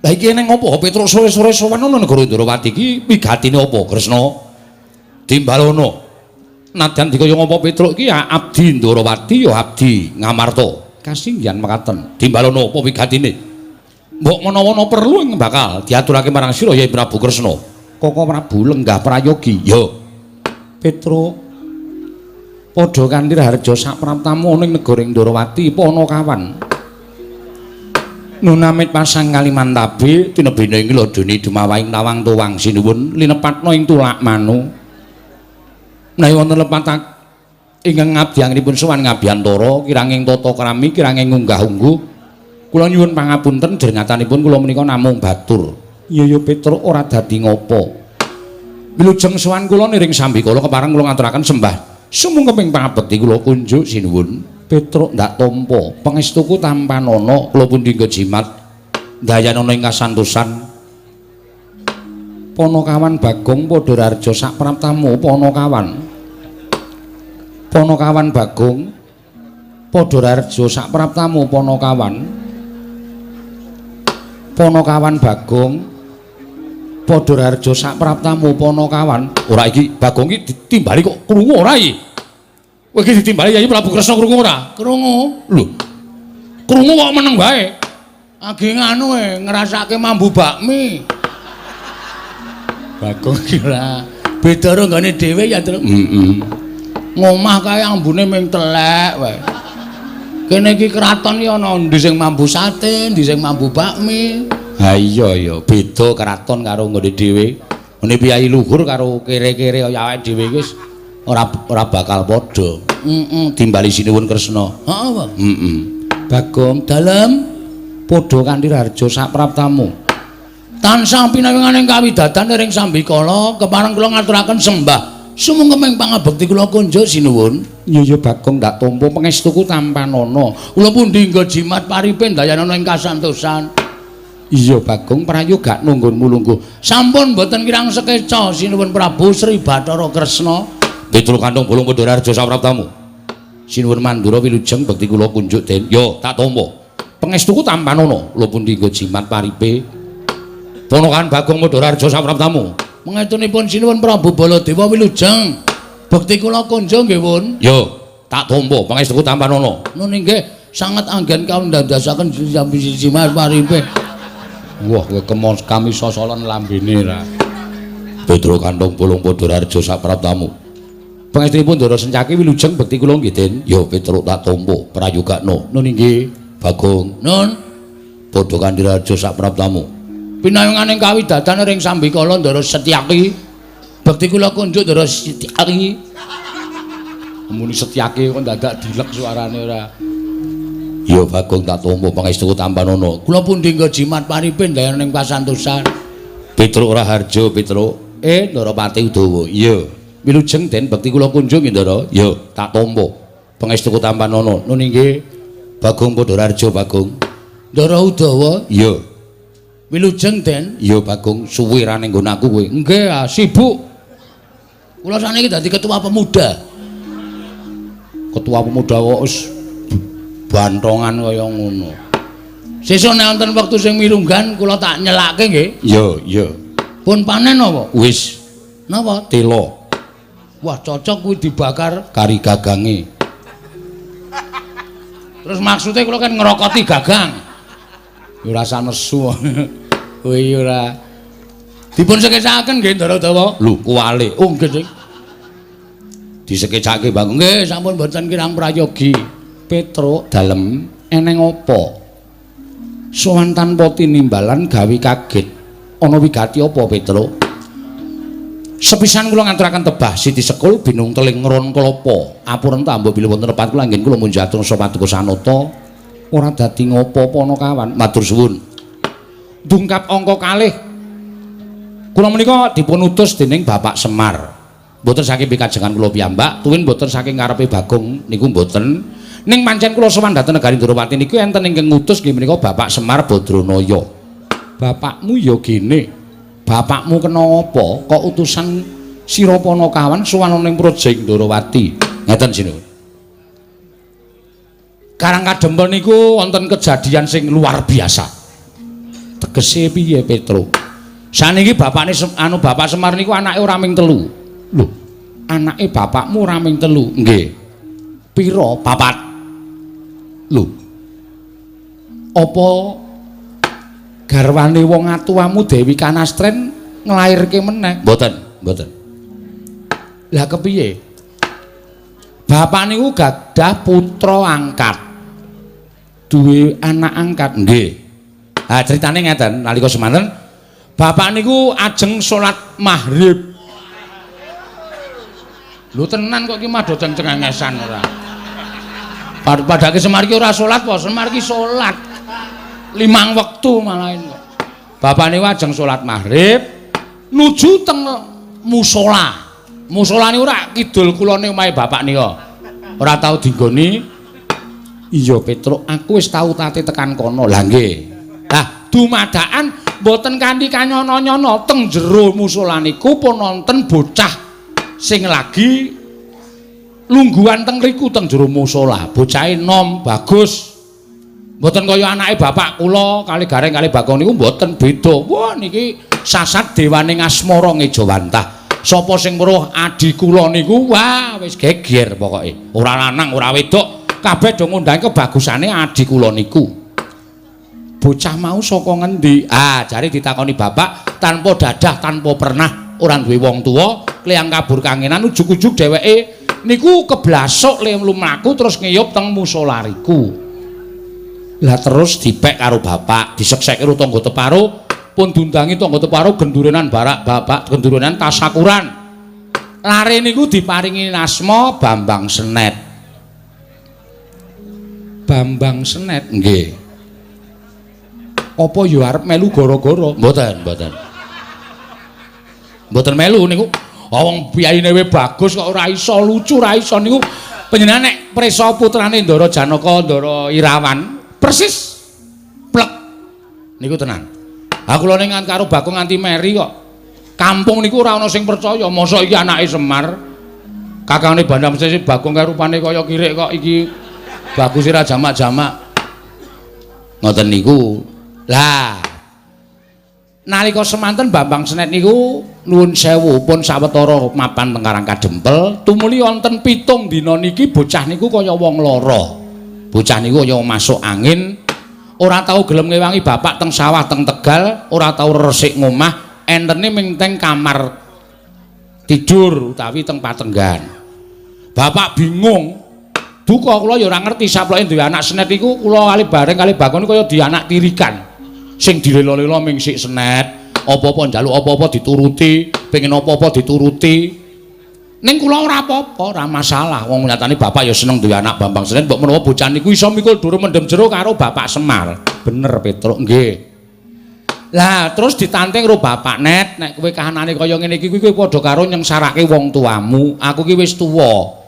Lah iki eneng apa Petruk sore-sore sowan ana negara Ndrawati iki wigatine apa Kresna? Timbalono. Nadyan dikaya ngapa Petruk iki ya abdi Ndrawati ya abdi Ngamarta. Kasinggihan mekaten. Timbalono apa wigatine? Mbok menawa ana perlu ing bakal diaturake marang sira Yai Prabu Kresna. Koko Prabu lenggah prayogi. Ya. Petruk padha kanthi raharja sapraptamu ning negara Ndrawati Panakawan. Nunamit pasang Kalimantabe tinebene ing lodone dumawahing tawang tuwang sinuwun linepatna ing tulak manu. Menawi wonten lepat ingkang ngabdianipun sowan ngabiyantara kiranging tata krami kiranging unggah-ungguh kula nyuwun pangapunten jernyatanipun kula menika namung batur. Iya ya Petruk ora dadi ngopo. Wilujeng sowan kula niring sambikala kepareng kula ngaturaken sembah sumungkeping pangabekti kula kunjuk sinuwun. Petruk ndak tampa pangestuku tampanana kula pundi jimat dayanana ing kasantosan. Panakawan Bagong padha raharja sapraptamu Panakawan. Panakawan Bagong padha raharja sapraptamu Panakawan. Panakawan Bagong padha raharja sapraptamu Panakawan. Ora iki Bagong iki ditimbali kok krungu ora iki? Kowe iki ditimbali Yai Prabu Kresna krungu ora? Krungu. Lho. Krungu kok meneng wae. Agi nganu e ngrasake mambu bakmi. Bagong iki ora beda karo nggone dhewe ya, Truk. Heeh. Ngomah kae ambune ming telek wae. Kene iki kraton iki ana endi sing mambu sate, endi sing mambu bakmi. Ha iya ya, beda kraton karo nggone dhewe. Ngene piyai luhur karo kere-kere kaya awake dhewe iki wis ora bakal padha. Heeh, timbali sinuwun Kresna. Heeh, Pak. Heeh. Bagong dalem padha kanthi raharja sapraptamu. Tansah pinawinganing kawidatan ring sambikala kepareng kula ngaturaken sembah sumungkeping pangabekti kula kunjuk sinuwun. Iya ya Bagong ndak tampa pangestuku tampanana. Kula pundi nggo jimat paripe ndayanana ing kasantosan. Iya Bagong prayoga nunggunmu lungguh. Sampun mboten kirang sekeca sinuwun Prabu Sri Bathara Kresna. Petruk kantong bolong padha raharja sapraptamu. Sinuwun Mandura wilujeng bekti kula kunjuk den. Yo tak tampa. Pangestuku tampanana. Kula pundi nggo jimat paripe. Ponokan Bagong padha raharja sapraptamu. Mangetunipun sinuwun Prabu Baladewa wilujeng. Bekti kula kunjuk nggih, Wun. Yo, tak tampa pangestuku tampanana. Nun inggih sanget anggen kaundandasaken jimat paripe. Wah, kowe kemon kami sosolan lambene ra. Petruk kantong bolong padha raharja sapraptamu. Pangestunipun Ndara Sencaki wilujeng bekti kula nggih, Den. Yo, Petruk tak tampa prayogakno. Nun inggih, Bagong. Nun, padha kanthi raharja sapraptamu. Pinayunganing kawidatan ring sambikala Ndara Setyaki. Bekti kula kunjuk Ndara Setyaki. Muni Setyaki kok dadak dilek suarane ora. Ya Bagong tak tampa pangestuku tampanana. Kula pundi nggo jimat paripe ndayana ing kasantosan. Petruk Raharja Petruk. Ndara Pati Udawa. Iya. Wilujeng Den bekti kula kunjuk nggih Ndara. Ya, tak tampa. Pangestuku tampanana. Nun inggih Bagong Pandharaharja Bagong. Ndara Udawa? Iya. Wilujeng, Den. Iya Bagong, suwe ra ning nggon aku kowe. Nggih, sibuk. Kula saniki dadi ketua pemuda. Ketua pemuda kok wis bantongan kaya ngono. Sesuk nek wonten wektu sing mirunggan kula tak nyelake nggih. Iya, iya. Pun panen napa? Wis. Napa? Tela. Wah, cocok kuwi dibakar kari gagange. Terus maksudnya kula kan ngerokoti gagang. Ya ora usah nesu. Kowe ora. Dipun sekecakaken nggih Ndara Udawa. Lho, kuwale. Oh, nggih, Dik. Disekecake Bagong. Nggih, sampun mboten kirang prayogi. Petruk dalem eneng apa? Sowan tanpa tinimbalan gawe kaget. Ana wigati apa, Petruk? Sepisan kula ngaturaken tebah Siti Sekul binung teling ngron klapa. Apuren ta mbok bilih wonten lepat kula anggen kula munjatur paduka sanata. Ora dadi ngopo-apa ana kawan. Matur suwun. Dungkap angka kalih. Kula menika dipun utus dening Bapak Semar. Mboten saking pikajengan kula piyambak, tuwin mboten saking karepe Bagong niku mboten. Ning pancen kula sowan dhateng negari Ndorowati niku enten ingkang ngutus nggih menika Bapak Semar Badranaya. Bapakmu ya gene. Bapakmu kena apa kok utusan sira Panakawan sowan ana ing Praja Ndorowati. Ngeten sinuwun. Karang Kadempel niku wonten kejadian sing luar biasa. Tegese piye, Petruk? Saniki bapakne anu Bapak Semar niku anake ora ming telu. Lho, anake bapakmu ora ming telu? Nggih. Pira? Papat. Lho. Apa garwane wong atuwamu Dewi Kanastren nglairke meneh? Mboten, mboten. Lah kepiye? Bapak niku gadah putra angkat. Duwe anak angkat? Nggih. Ha critane ngeten, nalika semanten bapak niku ajeng salat maghrib. Lho tenan kok iki mah do cengengesan ora. Padake Semar iki ora salat apa? Semar iki salat 5 wektu malahin kok. Bapak niku ajeng salat maghrib nuju teng musala. Musala niku ora kidul kulone omahe bapak nika. Ora tau dinggoni. Iya Petruk, aku wis tau tate tekan kono. Lah nggih. Lah dumadakan mboten kanthi kanyono-nyono teng jero musala niku pun wonten bocah sing lagi lungguhan teng riku teng jero musala. Bocahe nom bagus. Mboten kaya anake bapak kula kali Gareng kali Bagong niku mboten beda. Wah niki sasat dewane ngasmara ngejawantah. Sapa sing weruh adi kula niku wah wis geger pokoke. Ora lanang ora wedok, kabeh do ngundang kebagusane adi kula niku. Bocah mau saka ngendi? Ah, jare ditakoni bapak tanpa dadah, tanpa pernah ora duwe wong tuwa, kliyang kabur kangenan ujug-ujug dheweke niku keblasuk le mlaku terus ngiyup teng musala riku. Lah terus dipek karo bapak, disekseke karo tangga teparo, pun diundangi tangga teparo gendurenan barak bapak, gendurenan tasakuran. Lare niku diparingi asma Bambang Senet. Bambang Senet nggih. Apa ya arep melu gara-gara? Mboten, mboten. Mboten melu niku. Wong piyayine we bagus kok ora iso lucu, ora iso niku. Panjenengan nek prisa putrane Ndara Janaka, Ndara Irawan, persis plek niku tenan. Ha kula ning karo Bagong nganti meri kok. Kampung niku ora ana sing percaya, mosok iki anake Semar. Kakangne Bandam Sesi Bagong kae rupane kaya kirik kok iki bagus ora jamak-jamak. Ngoten niku. Lah nalika semanten Bambang Senet niku nuwun sewu pun sawetara mapan teng Karang Kadempel, tumuli wonten 7 dina niki bocah niku kaya wong lara. Bocah niku kaya masuk angin, ora tau gelem ngewangi bapak teng sawah teng Tegal, ora tau resik ngomah, entene ming teng kamar tidur utawi teng patenggan. Bapak bingung. Duka kula ya ora ngerti saploke duwe anak Senet iku kula kali bareng kali Bagong niku kaya di anak tirikan. Sing dilelo-lelo ming sik Senet, apa-apa njaluk apa-apa dituruti, pengen apa-apa dituruti. Ning kula ora apa-apa, ora masalah. Wong nyatane bapak ya seneng duwe anak Bambang Senet, mbok menawa bocah niku iso mikul dhuwur mendem jero karo Bapak Semar. Bener Petruk, nggih. Lah terus ditanting karo bapak, Net, nek kowe kahanane kaya ngene iki kowe padha karo nyengsarake wong tuamu. Aku ki wis tuwa.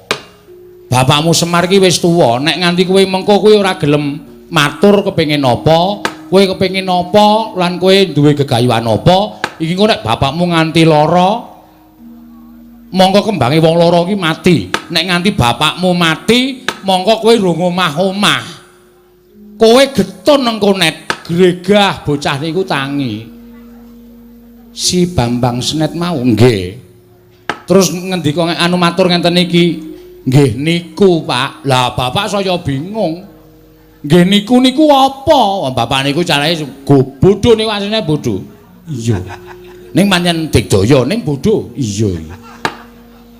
Bapakmu Semar ki wis tuwa, nek nganti kowe mengko kowe ora gelem matur kepengin apa, kowe kepengin apa lan kowe duwe gegayuhan apa, iki engko nek bapakmu nganti lara mongko kembange wong loro ki mati. Nek nganti bapakmu mati, mongko kowe rung omah-omah. Kowe getun nang konet, gregah bocah niku tangi. Si Bambang Senet mau nggih. Terus ngendika anu matur ngenten iki, nggih niku, Pak. Lah bapak saya bingung. Nggih niku niku apa? Bapak niku carane bodho niku asline bodho. Iya. Ning pancen digdaya ning bodho. Iya.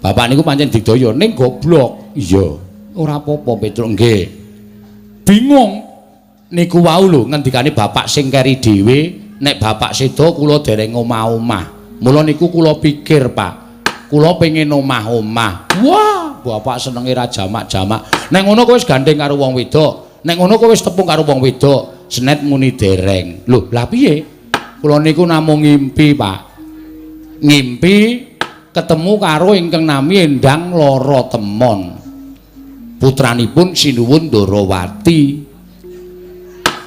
Bapak niku pancen digdaya ning goblok. Iya. Ora apa-apa Petruk nggih. Bingung. Niku wau lho ngendikane bapak sing keri dhewe, nek bapak seda kula dereng omah-omah. Mula niku kula pikir, Pak. Kula pengin omah-omah. Wah, bapak senenge ra jamak-jamak. Nek ngono kowe wis gandeng karo wong wedok. Nek ngono kowe wis tepung karo wong wedok. Senet muni dereng. Lho, lah piye? Kula niku namung ngimpi, Pak. Ngimpi ketemu karo ingkang nami Endang Lara Temon. Putranipun Sinuwun Ndarawati.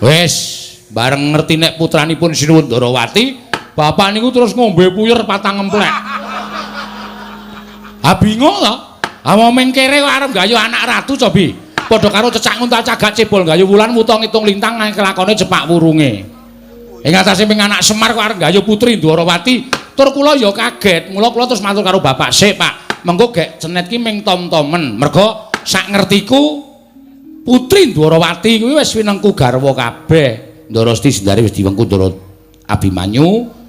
Wis, bareng ngerti nek putranipun Sinuwun Ndarawati, bapak niku terus ngombe puyer patang emplek. Ah bingung to. Ah wong mengkere kok arep gayu anak ratu cobi. Padha karo cecak nguntal cagak cebol gayu wulan wuta ngitung lintang kelakone cepak wurunge. Ing atase ping anak Semar kok arep gayu putri Ndwarawati, tur kula ya kaget. Mula kula terus matur karo bapak, "Sik, Pak, mengko gek Cenet ki ming tom-tomen." Mergo sak ngertiku putri Ndwarawati kuwi wis winengku garwa kabeh. Ndara Siti Sendari wis diwengku Ndara Abimanyu.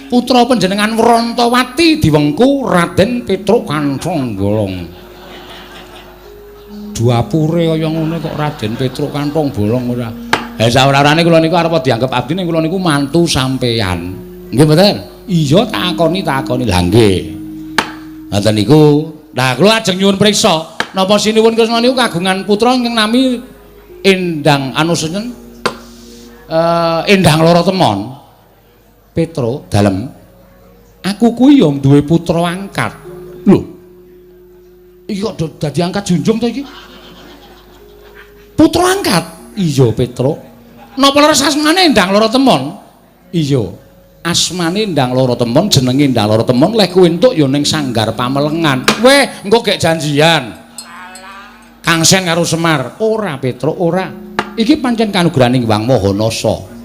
Putra panjenengan Wrantawati diwengku Raden Petruk Kanthong Bolong. Duapure kaya ngono kok Raden Petruk Kanthong Bolong ora. Eh saora-orane kula niku arep dianggep abdi ning kula niku mantu sampeyan. Nggih mboten? Iya takoni takoni. Lah nggih. Ngoten niku. Lah kula ajeng nyuwun priksa, napa Sinuwun Kresna niku kagungan putra ingkang nami Endang anu sinten? Endang Lara Temon. Petro dalem. Aku kuwi ya duwe putra angkat. Lho. Iki kok dadi angkat junjung to iki? Putra angkat? Iya, Petro. Napa leres asmane Endang Lara Temon? Iya. Asmane Endang Lara Temon, jenenge Endang Lara Temon, leh kuwi entuk ya ning Sanggar Pamelengan. Weh, engko gek janjian. Kangsen karo Semar. Ora, Petro, ora. Iki pancen kanugrahaning Hyang Maha Nasa.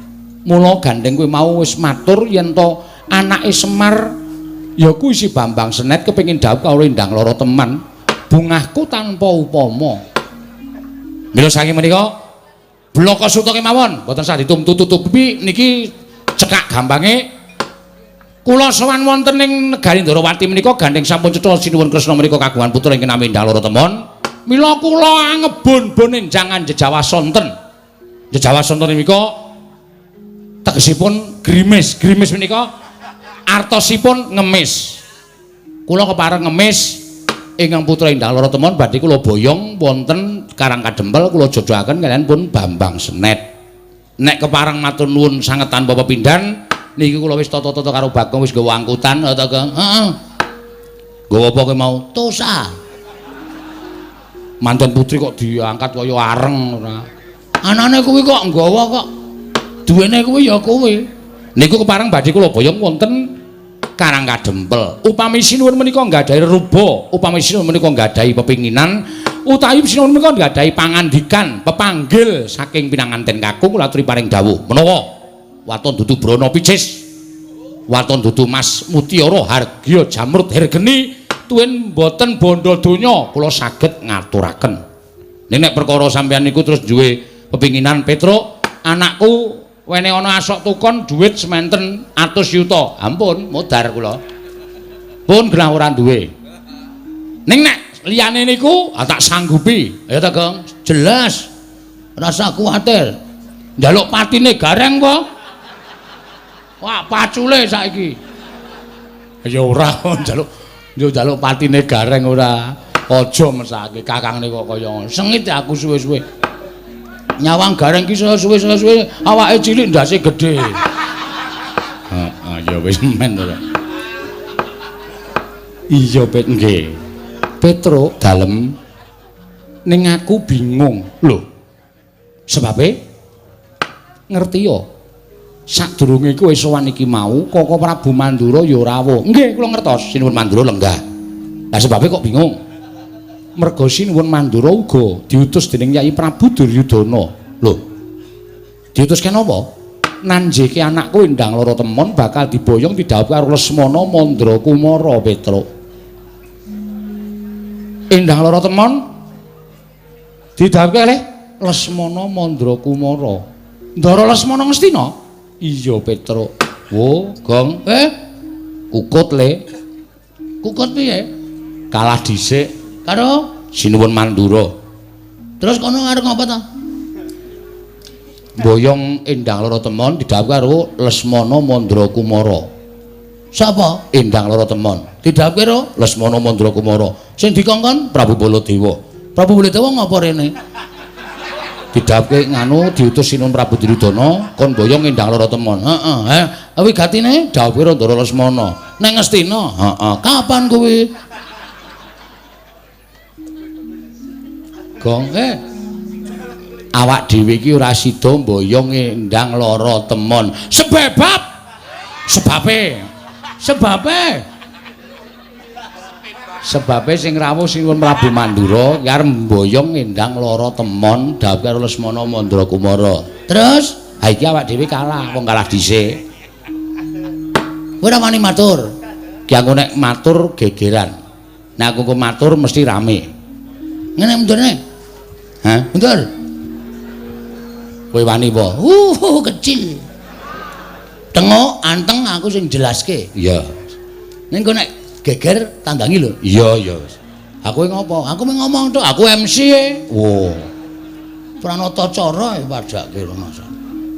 Mula gandeng kowe mau wis matur yen to anake Semar ya kuwi si Bambang Senet kepengin dhawuh karo Endang Lara Teman, bungahku tanpa upama. Mila saking menika blaka suta kemawon mboten sah ditumtu-tutupi niki cekak gampange kula sowan wonten ing negari Ndorowati menika gandeng sampun cetha Sinuwun Kresna menika kagungan putra ingkang nami Endang Lara Temon. Mila kula angebon-bon enjangan jejawa sonten. Jejawa sonten menika tegesipun grimis. Grimis menika artosipun ngemis. Kula kepareng ngemis ingkang putra Endang Lara Temon badhe kula boyong wonten Karang Kadempel kula jodohaken kaliyan pun Bambang Senet. Nek kepareng matur nuwun sanget tanpa pepindhan niki kula wis tata-tata karo Bagong wis nggawa angkutan ta Gong. Heeh. Nggawa apa kowe mau? Tosa. Manten putri kok diangkat kaya areng ora. Anane kuwi kok nggawa kok. Duwene kuwi ya kowe. Niku kepareng badhe kula boyong wonten Karang Kadempel. Upami sinuwun menika nggadahi ruba, upami sinuwun menika nggadahi pepinginan, utawi sinuwun menika nggadahi pangandikan, pepanggil saking pinanganten kakung kula aturi paring dawuh. Menawa waton dudu brana picis, waton dudu mas mutiara hargya jamrut hergeni, tuwin mboten bondo donya kula saged ngaturaken. Nek perkara sampeyan niku terus duwe pepinginan Petruk, anakku wene ana asok tukon dhuwit sementen atus yuta. Ampun, modar kula. Pun genah ora duwe. Ning nek liyane niku tak sanggupi. Ya ta, Gong? Jelas. Rasa kuwatir. Njaluk patine gareng apa? Wah, pacule saiki. Ya ora njaluk yo njaluk patine gareng ora. Aja mesake kakangne kok kaya ngono. Sengit aku suwe-suwe. Nyawang gareng ki suwe-suwe awake cilik ndase gedhe. Heeh, ya wis men to. Iya, Pet nggih. Petruk dalem. Ning aku bingung. Lho. Sebabe ngerti ya. Sadurunge kowe sowan iki mau, Koko Prabu Mandura ya rawuh. Nggih, kula ngertos Sinuwun Mandura lenggah. Lah sebabe kok bingung? Merga Sinuwun Mandura uga diutus dening Yai Prabu Duryudana. Lho. Diutus kenapa? Nanjeke anakku Endang Lara Temon bakal diboyong didhawuhi karo Lesmana Mandra Kumara Petruk. Endang Lara Temon didhawuhi kalih Lesmana Mandra Kumara. Ndara Lesmana Ngastina? Iya Petruk. Wo, Gong. Kukut le. Kukut piye? Kalah dhisik karo Sinuwun Mandura. Terus kono arep ngapa ta? Boyong Endang Lara Temon didhawuhi karo Lesmana Mandra Kumara. Sapa? Endang Lara Temon. Didhawuhi karo Lesmana Mandra Kumara. Sing dikongkon Prabu Baladewa. Prabu Baladewa ngapa rene? Didhawuhi nganu diutus Sinuwun Prabu Duryudana kon boyong Endang Lara Temon. Heeh, wigatine dawuhe Ndara Lesmana. Nang Ngastina? Heeh. Kapan kuwi? Gong, awak dhewe iki ora sida mboyong Endang Lara Temon. Sebab sebabe sebabe sing rawuh Sinuwun Prabu Mandura ki arep mboyong Endang Lara Temon dawuh karo Lesmana Mandra Kumara. Terus ha iki awak dhewe kalah, wong kalah dhisik. Kowe ora wani matur. Ki aku nek matur gegeran. Nek aku matur mesti rame. Ngene mundurne. Hah? Mundur. Kowe wani apa? Kecil. Tengok anteng aku sing jelaske. Iya. Ning kowe nek geger tanggangi lho. Iya, iya. Aku ngopo? Aku mung ngomong tok, aku MC e. Wo. Pranata cara e padake lho Mas.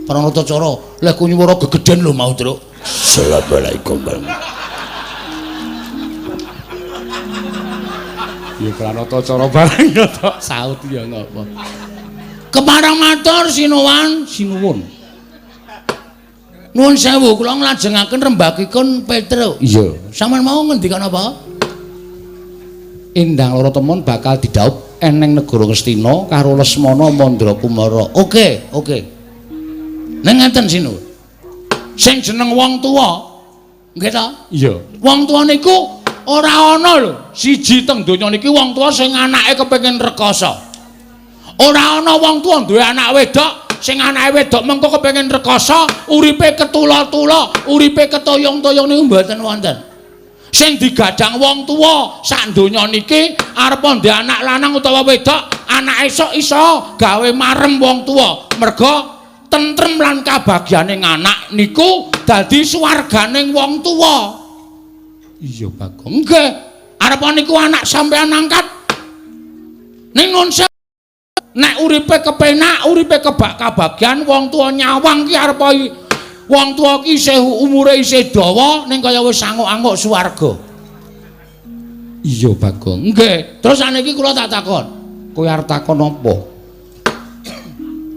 Pranata cara leh ku nyuwara gegeden lho mau, Truk. Assalamualaikum. Ya pranata cara bareng ya tok saut ya ngopo. Kepareng matur sinuwun, sinuwun. Nuwun sewu kula nglajengaken rembagipun Petruk. Iya. Sampeyan mau ngendikan apa? Endang Lara Temon bakal didhaup eneng negara Ngastina karo Lesmana Mandra Kumara. Oke, oke. Ning ngeten sinuwun. Sing jeneng wong tuwa, nggih ta? Iya. Wong tuwa niku ora ana lho, siji teng donya niki wong tuwa sing anake kepengin rekoso. Ora ana wong tuwa duwe anak wedok sing anake wedok mengko kepengin rekoso, uripe ketula-tula, uripe ketoyong-toyong niku mboten wonten. Sing digadang wong tuwa sak donya niki arep ndek anak lanang utawa wedok, anak esuk iso gawe marem wong tuwa. Merga tentrem lan kabagyane anak niku dadi swarganing wong tuwa. Iya, Bagong. Nggih, arep niku anak sampean angkat. Ning nun nek uripe kepenak, uripe kebak kabagyan, wong tuwa nyawang ki arep wong tuwa ki isih umure isih dawa ning kaya wis anguk-anguk swarga. Iya, Bagong. Nggih, terus saniki kula tak takon. Kowe arep takon apa?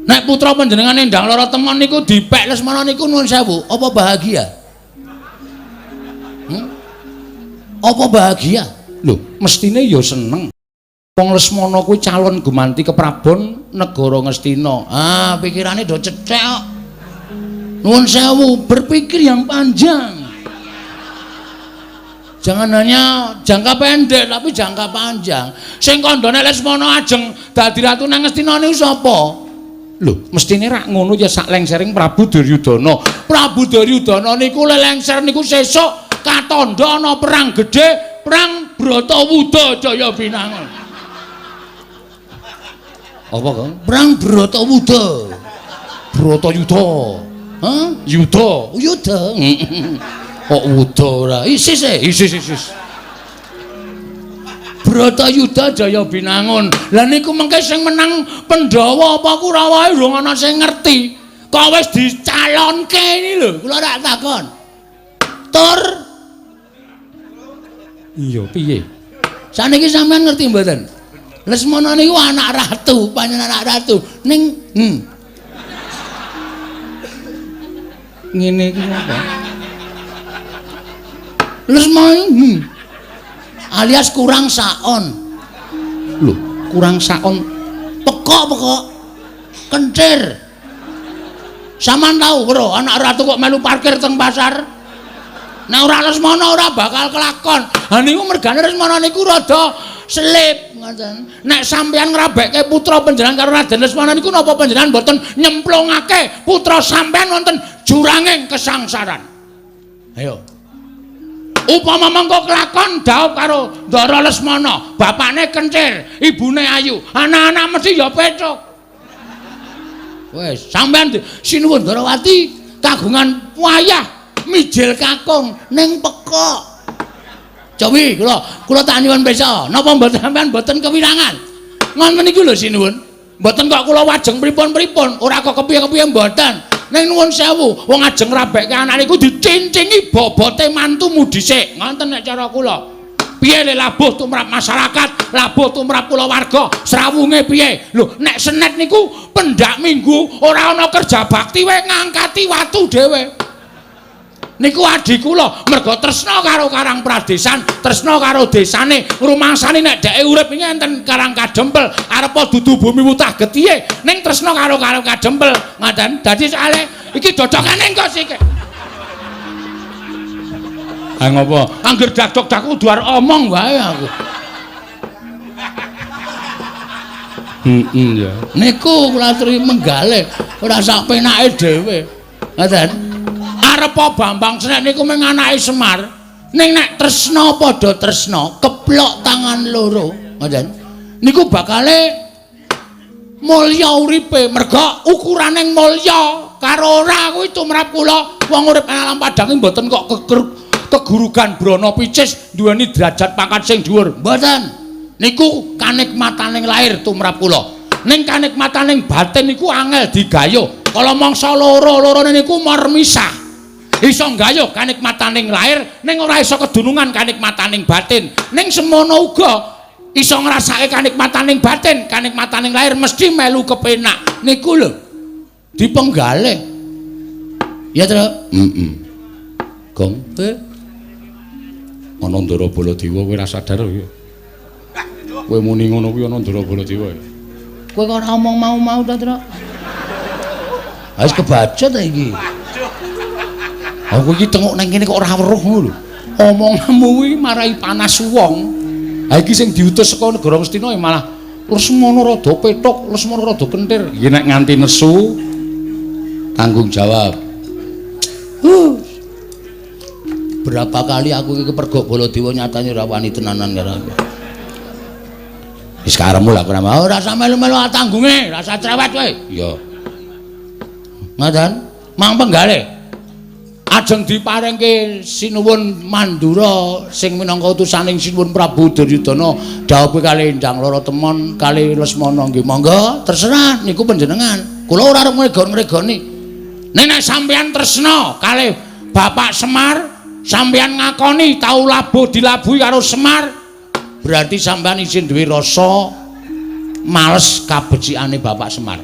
Nek putra panjenengan Endang Lara Temon niku dipek Lesmana niku nuwun sewu, apa bahagia? Apa bahagia? Lho, mestine ya seneng. Wong Lesmana kuwi calon gumanti keprabon negara Ngastina. Ah, pikirane do cethek kok. Nuwun sewu, berpikir yang panjang. Jangan hanya jangka pendek tapi jangka panjang. Sing kandhane Lesmana ajeng dadi ratu nang Ngastina niku sapa? Lho, mestine rak ngono ya sak lengsering Prabu Duryudana. Prabu Duryudana niku lelengser niku sesuk katandha ana perang gedhe, perang Bratawuda Jaya Binangun. Apa, Kang? Perang Bratawuda. Bratayuda. Hah? Yuda. Yuda. Kok wuda ora? Isis e, isis isis. Bratayuda Jaya Binangun. Lah niku mengke sing menang Pandhawa apa Kurawa durung ana sing ngerti. Kok wis dicalonke ini lho, kula rak takon. Tur. Iya, piye? Saniki sampean ngerti mboten? Lesmana niku anak ratu, panjenengan anak ratu. Ning ngene iki apa? Lesmana alias kurang saon. Lho, Kurang saon. Pekok-pekok. Kencir. Sampeyan tau bro, anak ratu kok melu parkir teng pasar. Nek ora Lesmana ora bakal kelakon. Ha niku mergane Lesmana niku rada selip ngoten. Nek sampeyan ngrabekke putra panjenengan karo Raden Lesmana niku napa panjenengan mboten nyemplungake putra sampeyan wonten juranging kesangsaran? Ayo. Upama mengko kelakon dhaup karo Ndara Lesmana, bapakne kencir, ibune ayu, anak-anak mesti ya pecuk. Wis, sampeyan sinuwun Ndarawati kagungan wayah mijil kakung ning pekok. Cobi kula tak nyuwun pirsa, napa mboten sampeyan mboten kewirangan? Ngoten niku lho sinuwun. Mboten kok kula wajeng pripun-pripun, ora kok kepiye-kepiye mboten. Ning nuwun sewu, wong ajeng ngrabekke anak niku dicincingi bobote mantumu dhisik. Ngoten nek cara kula. Piye le labuh tumrap masyarakat, labuh tumrap kulawarga, srawunge piye? Lho, nek senet niku pendak minggu ora ana kerja bakti wae ngangkati watu dhewe. Niku adi kula mergo tresna karo Karang Pradesan, tresna karo desane, rumangsane nek dheke urip iki enten Karang Kadempel, arepa dudu bumi wutah getihe, ning tresna karo Karang Kadempel. Ngoten. Dadi soalé iki dodokane engko sik. Ha ngopo? Angger dakdok-dak kudu arep omong wae aku. Heeh ya. Niku kula aturi menggalih, ora sak penake dhewe. Ngoten. Arepa Bambang Senek niku mung anake Semar. Ning nek tresna padha tresna, keplok tangan loro, ngoten. Niku bakale mulya uripe, merga ukuraning mulya karo ora kuwi tumrap kula wong urip alam padang mboten kok kegurugan brana picis duweni derajat pangkat sing dhuwur. Mboten. Niku kanikmataning lahir tumrap kula. Ning kanikmataning batin niku angel digayuh. Kala mangsa loro-lorone niku mormisah. Iso nggayuh kanikmataning lahir ning ora iso kedunungan kanikmataning batin. Ning semono uga iso ngrasake kanikmataning batin, kanikmataning lahir mesti melu kepenak. Niku lho dipenggalih. Ya, Tru? Heeh. Gong, ana Ndara Baladewa kowe ora sadar kowe. Kowe muni ngono kuwi ana Ndara Baladewa. Kowe kok ora omong mau-mau ta, Tru? Wis kebaca ta iki. Aku iki tengok nang kene kok ora weruh ngono lho. Omonganmu kuwi marai panas wong. Ha iki sing diutus saka negara Ngastina malah Lesmana rada pethuk, Lesmana rada kentir. Iki nek nganti nesu tanggung jawab. Berapa kali aku iki kepergok Baladewa nyatane ora wani tenanan karo aku. Wis karepmu lah ora mau, ora usah melu-melu tanggunge, ora usah cerewet kowe. Iya. Ngoten, mang penggalih. Ajeng diparingke Sinuwun Mandura sing minangka utusaning Sinuwun Prabu Duryudana dhawuhe kalih Endang Lara Temon kalih Lesmana nggih monggo terserah niku panjenengan. Kula ora arep ngregon-ngregoni. Nek nek sampeyan tresna kalih Bapak Semar, sampeyan ngakoni tau labuh dilabuhi karo Semar, berarti sampeyan isin duwe rasa males kabecikane Bapak Semar.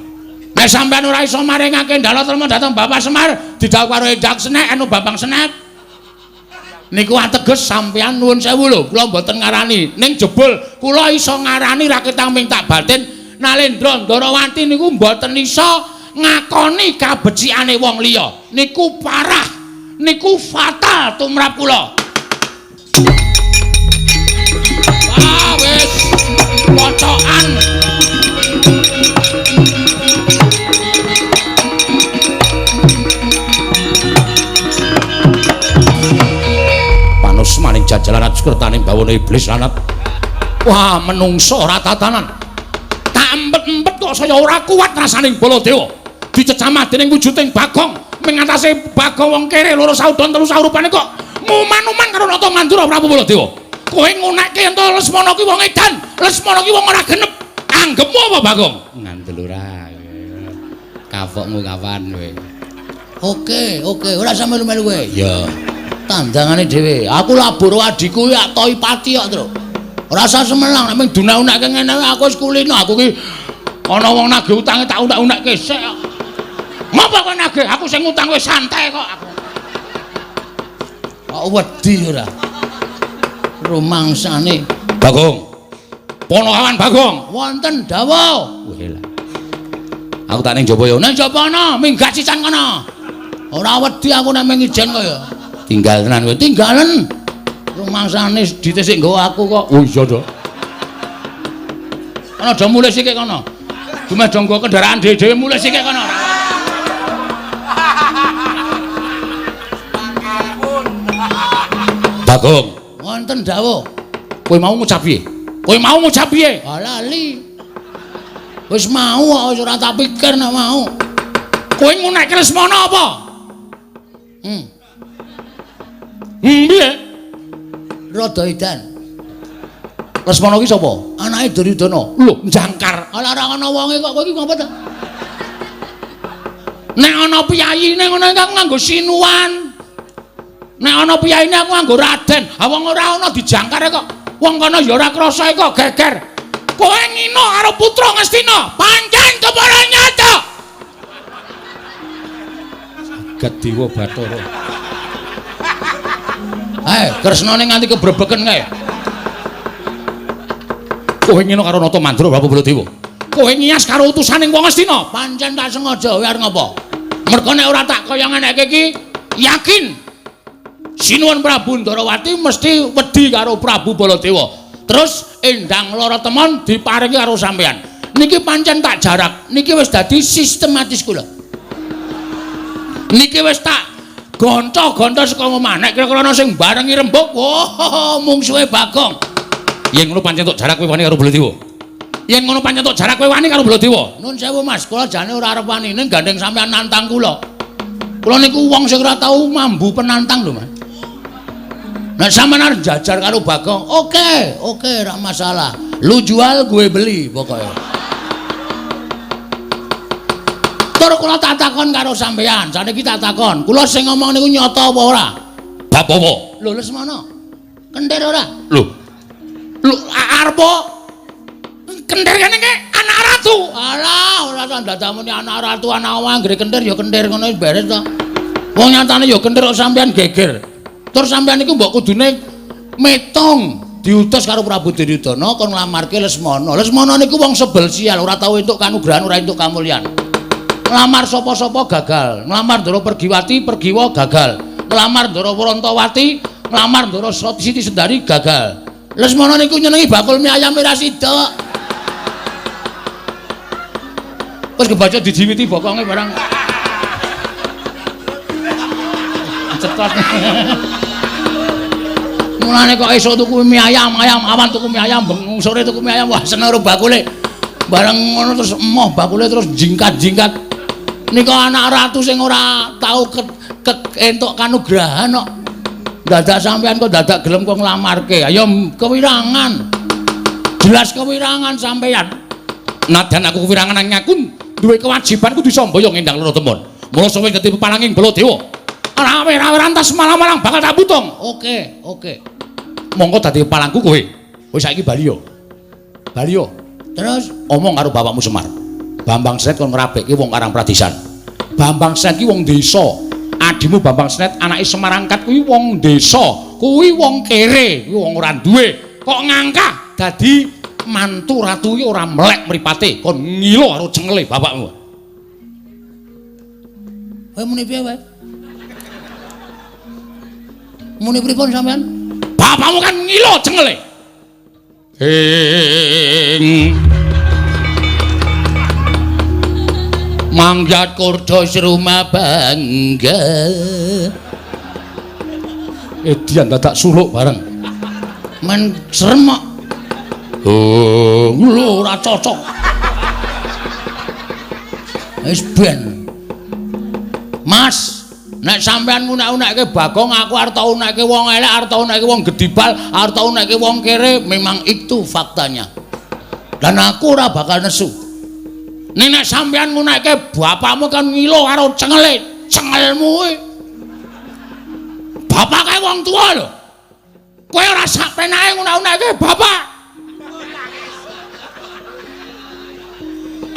Nek sampeyan ora iso maringake ndala trema dhateng Bapak Semar, didhawuh karo Endang Senek anu Bambang Senek. Niku ateges sampeyan nuwun sewu lho, kula mboten ngarani. Ning jebul kula iso ngarani raketang ming tak batin Nalendra Ndarawati niku mboten iso ngakoni kabecikane wong liya. Niku parah, niku fatal tumrap kula. Wah, wis pocokan. Panus maning jajalan sukertaning bawana iblis lanat. Wah, menungso ora tatanan. Tak empet-empet kok saya ora kuat rasaning Baladewa. Dicecamah dening wujuding Bagong, mengatasi Bagong wong kere loro saudon telu saurupane kok nguman-uman karo Nata Mandura Prabu Baladewa. Kowe ngunekke yen to Lesmana ki wong edan, Lesmana ki wong ora genep. Anggepmu apa Bagong? Ngandel ora. Kapokmu kapan kowe? Oke, oke, ora usah melu-melu kowe. Iya. Tandangane dhewe. Aku labur adhiku ya toi pati kok, Tru. Ora usah semelang nek mung dunak-unakke ngene aku wis kulino. Aku ki ana wong nagih utange tak unak-unakke sik kok. Ngopo kowe nagih? Aku sing ngutang wis santai kok aku. Kok wedi ora? Rumangsane Bagong. Ponokawan Bagong. Wonten dawuh. Wah lah. Aku tak ning jaba ya. Nang jaba ana, minggat sisan kono. Ora wedi aku nek mung ijen kaya. Tinggal tenan kowe. Tinggalen. Rumangsane dite sik nggawa aku kok. Oh iya to. Ana do mulih sikik kono. Dumeh do nggo kendaraan dhewe-dhewe mulih sikik kono. Bagong. Wonten dawuh. Kowe mau ngucap piye? Kowe mau ngucap piye? Ah lali. Wis mau kok wis ora tak pikir nek mau. Kowe ngunekke Lesmana apa? Piye? Rada edan. Lesmana ki sapa? Anake Duryudana. Lho, jangkar. Ala ora ana wonge kok kowe iki ngopo ta? Nek ana piyayine ngono iki aku nganggo sinuwan. Nek ana piyayine aku nganggo raden. Ha wong ora ana dijangkar kok. Wong kono ya ora krasa kok geger. Kowe ngino karo putra Ngastina, pancen kepara nyata. Jagat Dewa Bathara. Kresnane nganti kebrebeken kae. Kowe ngino karo Nata Mandra Bapak Baladewa. Kowe ngiyas karo utusaning wong Ngastina, pancen tak sengaja kowe arep ngopo? Mergo nek ora tak kaya ngeneke iki, yakin Sinuwun Prabu Ndarawati mesti wedi karo Prabu Baladewa. Terus Endang Lara Temon diparingi karo sampean. Niki pancen tak jarak, niki wis dadi sistematis kula. Niki wis tak gonco-gonco saka omah. Nek kira-kira ana sing barengi rembug, wah, mungsuhe Bagong. Yen ngono pancen tok jarak kowe wani karo Baladewa. Yen ngono pancen tok jarak kowe wani karo Baladewa. Nun sewu Mas, kula jane ora arep wani ning gandeng sampean nantang kula. Kula niku wong sing ora tau mambu penantang lho, Mas. Nek sampean arep jajar karo Bagong, oke, oke, ora masalah. Lu jual, gue beli pokoknya. Tur kula tak takon karo sampean, saniki tak takon. Kula sing ngomong niku nyata apa ora? Bab apa? Lho Lesmana. Kentir ora? Lho. Lho arep kentir kene iki anak ratu. Alah, ora tak ndadamuni anak ratu, anak wong anggere kentir ya kentir ngono wis beres to. Wong nyatane ya kentir kok sampean geger. Tur sampean niku mbok kudune metung diutus karo Prabu Duryudana kon nglamarke Lesmana. Lesmana niku wong sebel sial, ora tau entuk kanugrahan, ora entuk kamulyan. Nglamar sapa-sapa gagal, nglamar Ndara Pergiwati, Pergiwa gagal. Nglamar Ndara Wrantawati, nglamar Ndara Siti Sendari gagal. Lesmana niku nyenengi bakul mie ayam ora sida. Wis kebaca dijiwiti bokonge barang. Cetot. Mulane kok esuk tuku mie ayam, ayam awan tuku mie ayam, bengi sore tuku mie ayam, wah seneng karo bakule. Bareng ngono terus emoh bakule terus jingkat-jingkat. Nika anak ratu sing ora tau entuk kanugrahan kok. Dadak sampean kok dadak gelem kok nglamarke. Ayo kewirangan. Jelas kewirangan sampean. Nadyan aku kewirangan nanging aku duwe kewajiban kudu samboyong Endang Lara Temon. Mula sawe dadi peparanging Baladewa. Rawe-rawe rantas malang-malang bakal tak putung. Oke, oke. Monggo dadi palangku kowe. Wis saiki bali yo. Bali yo. Terus omong karo bapakmu Semar. Bambang Snet kon ngrabekke wong Karang Pradisan. Bambang Snet ki wong desa. Adimu Bambang Snet anake Semar angkat kuwi wong desa, kuwi wong kere, kuwi wong ora duwe. Kok ngangkah dadi mantu ratu ki ora melek mripate, kon ngilo karo cengele bapakmu. Kowe muni piye wae? Muni pripun sampean? Bapakmu kan ngilo cengele. Ing Mangyat kurdos rumah bangga. Edian dadak suluk bareng. Men serem kok. Oh, lho ora cocok. Wis ben. Mas, nek sampean ngunek-unekke Bagong, aku arep tau unekke wong elek, arep tau unekke wong gedibal, arep tau unekke wong kere, memang itu faktanya. Dan aku ora bakal nesu. Nek nek sampean ngunekke bapakmu kan ngilo karo cengele, cengelmu kuwi. Bapak kae wong tuwa lho. Kowe ora sak penake ngunek-unekke bapak.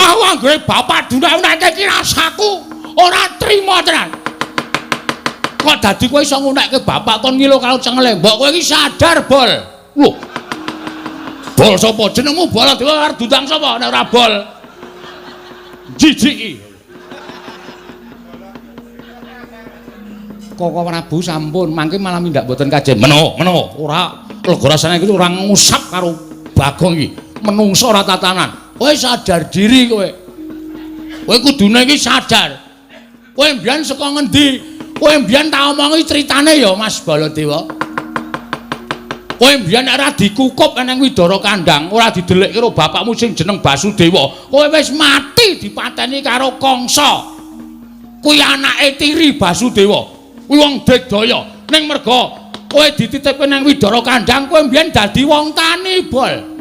Aku anggere bapak dunek-unekke iki rasaku ora trima tenan. Kok dadi kowe iso ngunekke bapak kon ngilo karo cengele? Mbok kowe iki sadar, Bol. Lho. Bol sapa? Jenengmu Baladewa arep diundang sapa nek ora bol? Jijiki. Koko Prabu sampun mangke malah mindak mboten kajen. Meno, meno, ora lega rasane iki ora ngusap karo Bagong iki. Menungso ora tatanan. Kowe sadar diri kowe. Kowe kudune iki sadar. Kowe mbiyen saka ngendi? Kowe mbiyen tak omongi critane ya Mas Baladewa. Kowe mbiyen ora dikukup nang Widara Kandang, ora didelikke karo bapakmu sing jeneng Basudewa. Kowe wis mati dipateni karo Kangsa. Kuwi anake tiri Basudewa. Kuwi wong digdaya. Ning merga kowe dititipke nang Widara Kandang, kowe mbiyen dadi wong tani, Bol.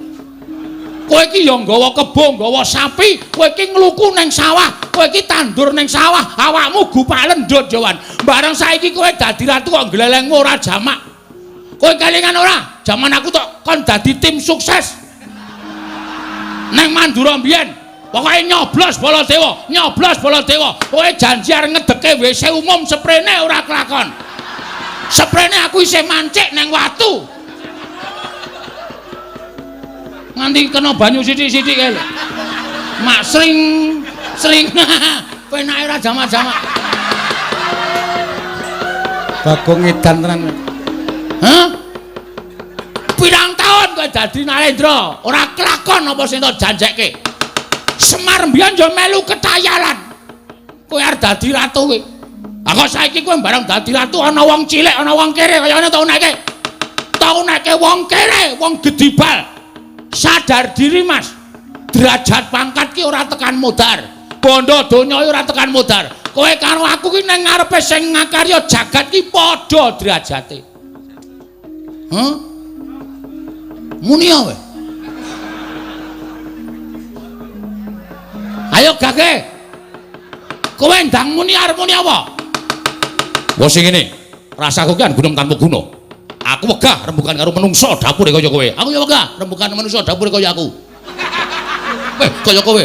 Kowe iki ya nggawa kebo, nggawa sapi, kowe iki ngluku nang sawah, kowe iki tandur nang sawah, awakmu gupak lendut Jawan. Bareng saiki kowe dadi ratu kok glelengmu ora jamak. Kowe kelingan ora? Jaman aku tok kon dadi tim sukses. Nang Mandura mbiyen, pokoke nyoblos Baladewa, nyoblos Baladewa. Kowe janji arep ngedeke WC umum seprene ora kelakon. Seprene aku isih mancik nang watu. Nganti kena banyu sithik-sithik kae lho. Mak sring sring penake ora jamak-jamak. Bagong edan tenan. Hah? Pirang taun kowe dadi Narendra, ora kelakon apa sing tok janjekke. Semar mbiyen yo melu ketayalan. Kowe arep dadi ratu kowe. Ah kok saiki kowe bareng dadi ratu ana wong cilik, ana wong kere kaya ngene tau neke. Tau neke wong kere, wong gedibal. Sadar diri Mas. Derajat pangkat ki ora tekan modar. Bondo donya ora tekan modar. Kowe karo aku ki nang ngarepe sing ngakarya jagat ki padha derajate. Hah? Muni kowe. Ayo gage. Kowe ndang muni arep muni apa? Wah sing ngene, rasaku ki gunung tanpa guna. Aku wegah rembukan karo menungso dapure kaya kowe. Aku ya wegah rembukan menungso dapure kaya aku. Weh, kaya kowe.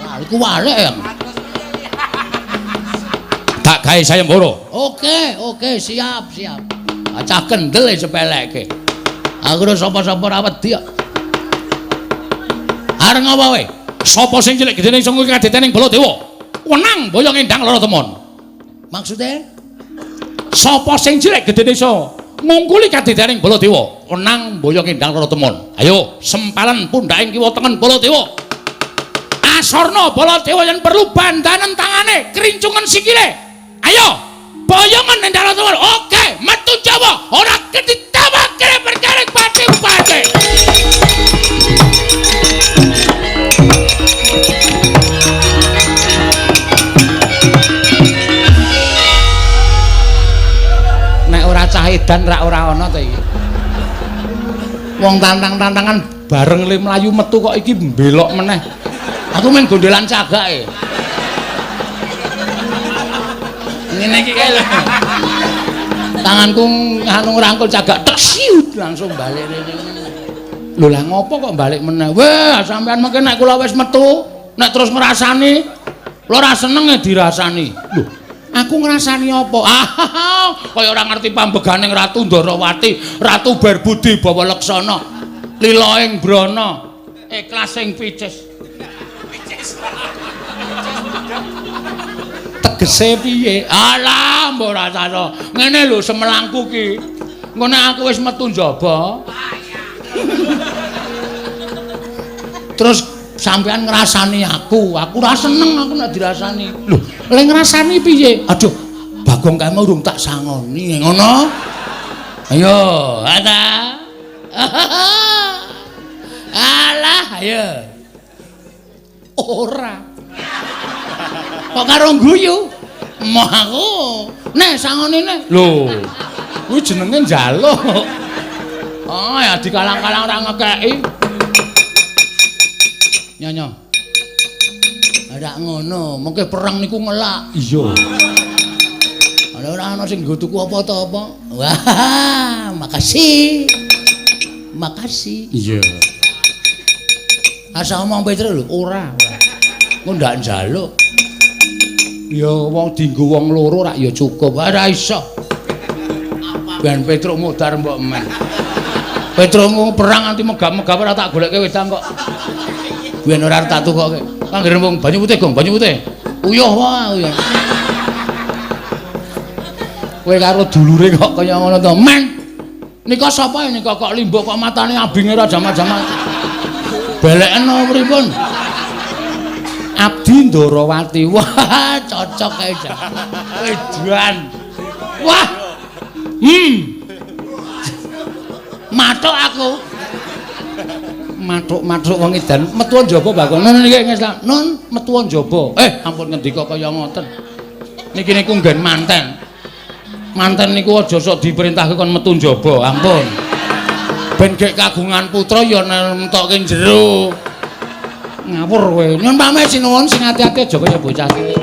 Wah, iku walek ya. Tak gawe sayembara. Oke, oke, siap, siap. Cah kendel e sepeleke. Aku ora sapa-sapa ora wedi kok. Arep ngapa kowe? Sapa sing cilik gedene iso ngungkul kadetening Baladewa? Wenang boyong endang lara temon. Maksude? Sapa sing cilik gedene iso ngungkuli kadetening Baladewa? Wenang boyong endang lara temon. Ayo, sempalan pundhaking kiwa tengen Baladewa. Asorna Baladewa yen perlu bandanen tangane, krincungen sikile. Ayo, boyongan endang lara temon. Oke, metu Jawa, ora ketitawake perkara pati-pati. Cah edan rak ora ana to iki. Wong tantang-tantangan bareng le mlayu metu kok iki mbelok meneh. Aku main gondelan cagake. Ngene iki kae lho. Tanganku anu ngrangkul cagak tek siut langsung balik rene. Lho lah ngopo kok balik meneh? Wah, sampean mengke nek kula wis metu, nek terus ngrasani, kula ora seneng e dirasani. Lho, aku ngrasani apa? Ah, kaya ora ngerti pambeganing Ratu Ndorowati, Ratu Berbudi Bawa Leksana, lila ing brana, ikhlas ing picis. Tegese piye? Alah, mbok ora sasa. Ngene lho semelangku ki. Engko nek aku wis metu njaba. Terus sampean ngrasani aku, aku ora seneng aku nek dirasani. Lho, lek ngrasani piye? Aduh, Bagong kae mau urung tak sangoni, ngono. Ayo, ada. Alah, ayo. Ora. Kok karo guyu? Moh aku. Nek sangoni nek. Lho, kuwi jenenge njaluk. Oh, ya dikalang-kalang ora ngekeki. Nyonya. Ora ngono, mengke perang niku ngelak. Iya. Ana ora ana sing nggo tuku apa ta apa. Wah, makasih. Makasih. Iya. Asa omong Petro lho, ora. Engko ndak njaluk. Ya wong dienggo wong loro rak ya cukup. Ora iso. Ben Petruk mudar mbok men. Petruk perang nganti megap-megap ora tak golekke wedang kok. Biyen ora arep tak tukokke. Anggere wong banyu putih, Gong, banyu putih. Uyuh wae, uyuh. Kowe karo dulure kok kaya ngono to, Men. Nika sapa nika kok limbuk kok matane abinge ora jaman-jaman. Beleken pripun? Abdi Ndorowati. Wah, cocok kae jan. Wedan. Wah. Mathuk aku. Mathuk-mathuk wong edan metu njaba Bagong. Nun niki ngeslah. Nun metu njaba. Ampun ngendika kaya ngoten. Niki niku nggen manten. Manten niku aja sok diperintahke kon metu njaba, ampun. Ben gek kagungan putra ya nemtokke jero. Ngawur kowe. Nyun pamit sinuwun sing ati-ati aja kaya bocah cilik.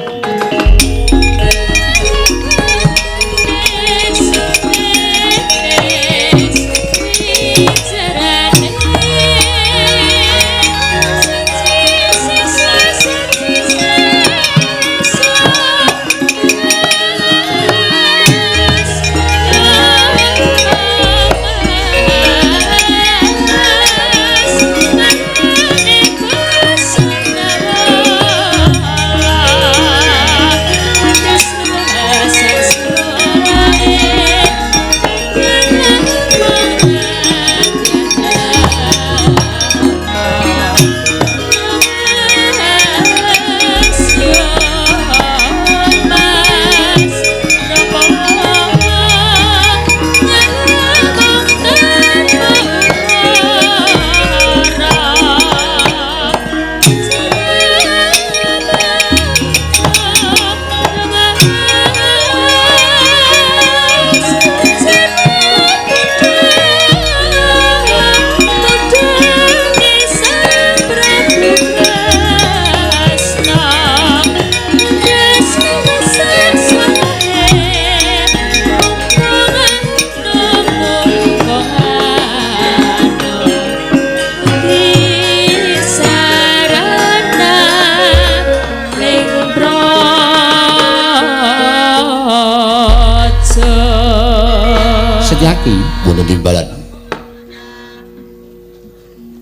Setyaki wonten timbalan.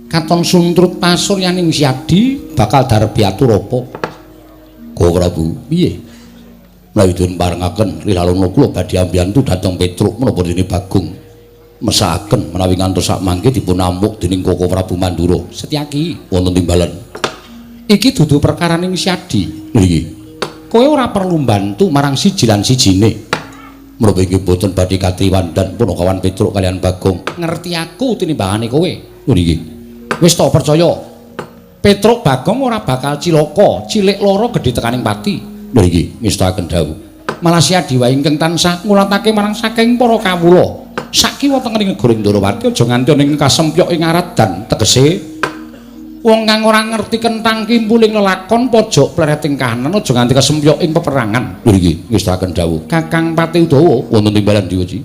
Katon suntrut pasuryaning Syadi bakal darbi atur apa? Koko Prabu, piye? Menawi dipun parengaken rilaluna kula badhe ambiyantu dhateng Petruk menapa dene Bagong mesakaken menawi ngantos sak mangke dipun amuk dening Koko Prabu Mandura. Setyaki wonten timbalan. Iki dudu perkaraning Syadi. Nggih. Kowe ora perlu mbantu marang siji lan sijine. Menapa inggih boten badhe katriwandan punakawan Petruk kalian Bagong. Ngerti aku tinimbangane kowe. Nggih. Wis to percaya. Petruk Bagong ora bakal cilaka, cilik lara gedhe tekaning pati. Lho iki ngestakaken dawuh. Malah Syadi wae ingkang tansah ngulatake marang saking para kawula. Sakiwa tengening negara Ndorowati aja nganti ana ing kasempyok ing aradan tegese wong kang ora ngerti kentang kimpuling lelakon pojok plereting kahanan aja nganti kesempyok ing peperangan. Lho iki ngestakaken dawuh. Kakang Pati Udawa wonten timbalan diweji.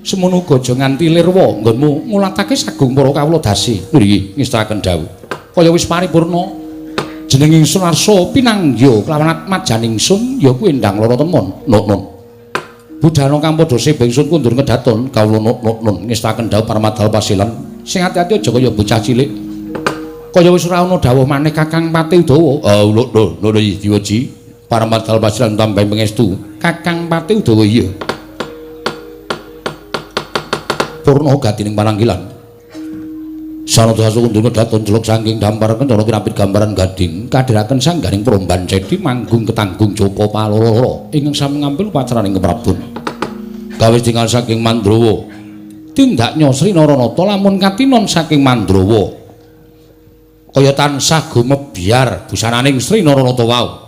Semono uga aja nganti lirwa nggonmu ngulatake sagung para kawula dasi. Lho iki ngestakaken dawuh. Kaya wis paripurna jeneng ingsun arsa pinangya kelawan atmajan ingsun ya kuwi endang lara temon. Nun. Budhana kang padha sebe ingsun kundur kedaton kawula nun ngestakaken dawuh Parmadal Pasilan. Sing ati-ati aja kaya bocah cilik. Kaya wis ora ana dawuh maneh Kakang Pati Udawa. Ah lho lho lho diweji Parmadal Pasilan tambahi pangestu. Kakang Pati Udawa iya. Purna gatining pananggilan. Sanada sakundur kedaton celuk saking dampar kencana kinapit gambaran gading kadhiraken sanggaring promban cedi manggung ketanggung Joko Paloro ingkang sami ngambil upacaraning Keprabon. Gawe tinggal saking Mandrawa. Tindak Sri Naranata lamun katinon saking Mandrawa. Kaya tansah gumebyar busananing Sri Naranata wau.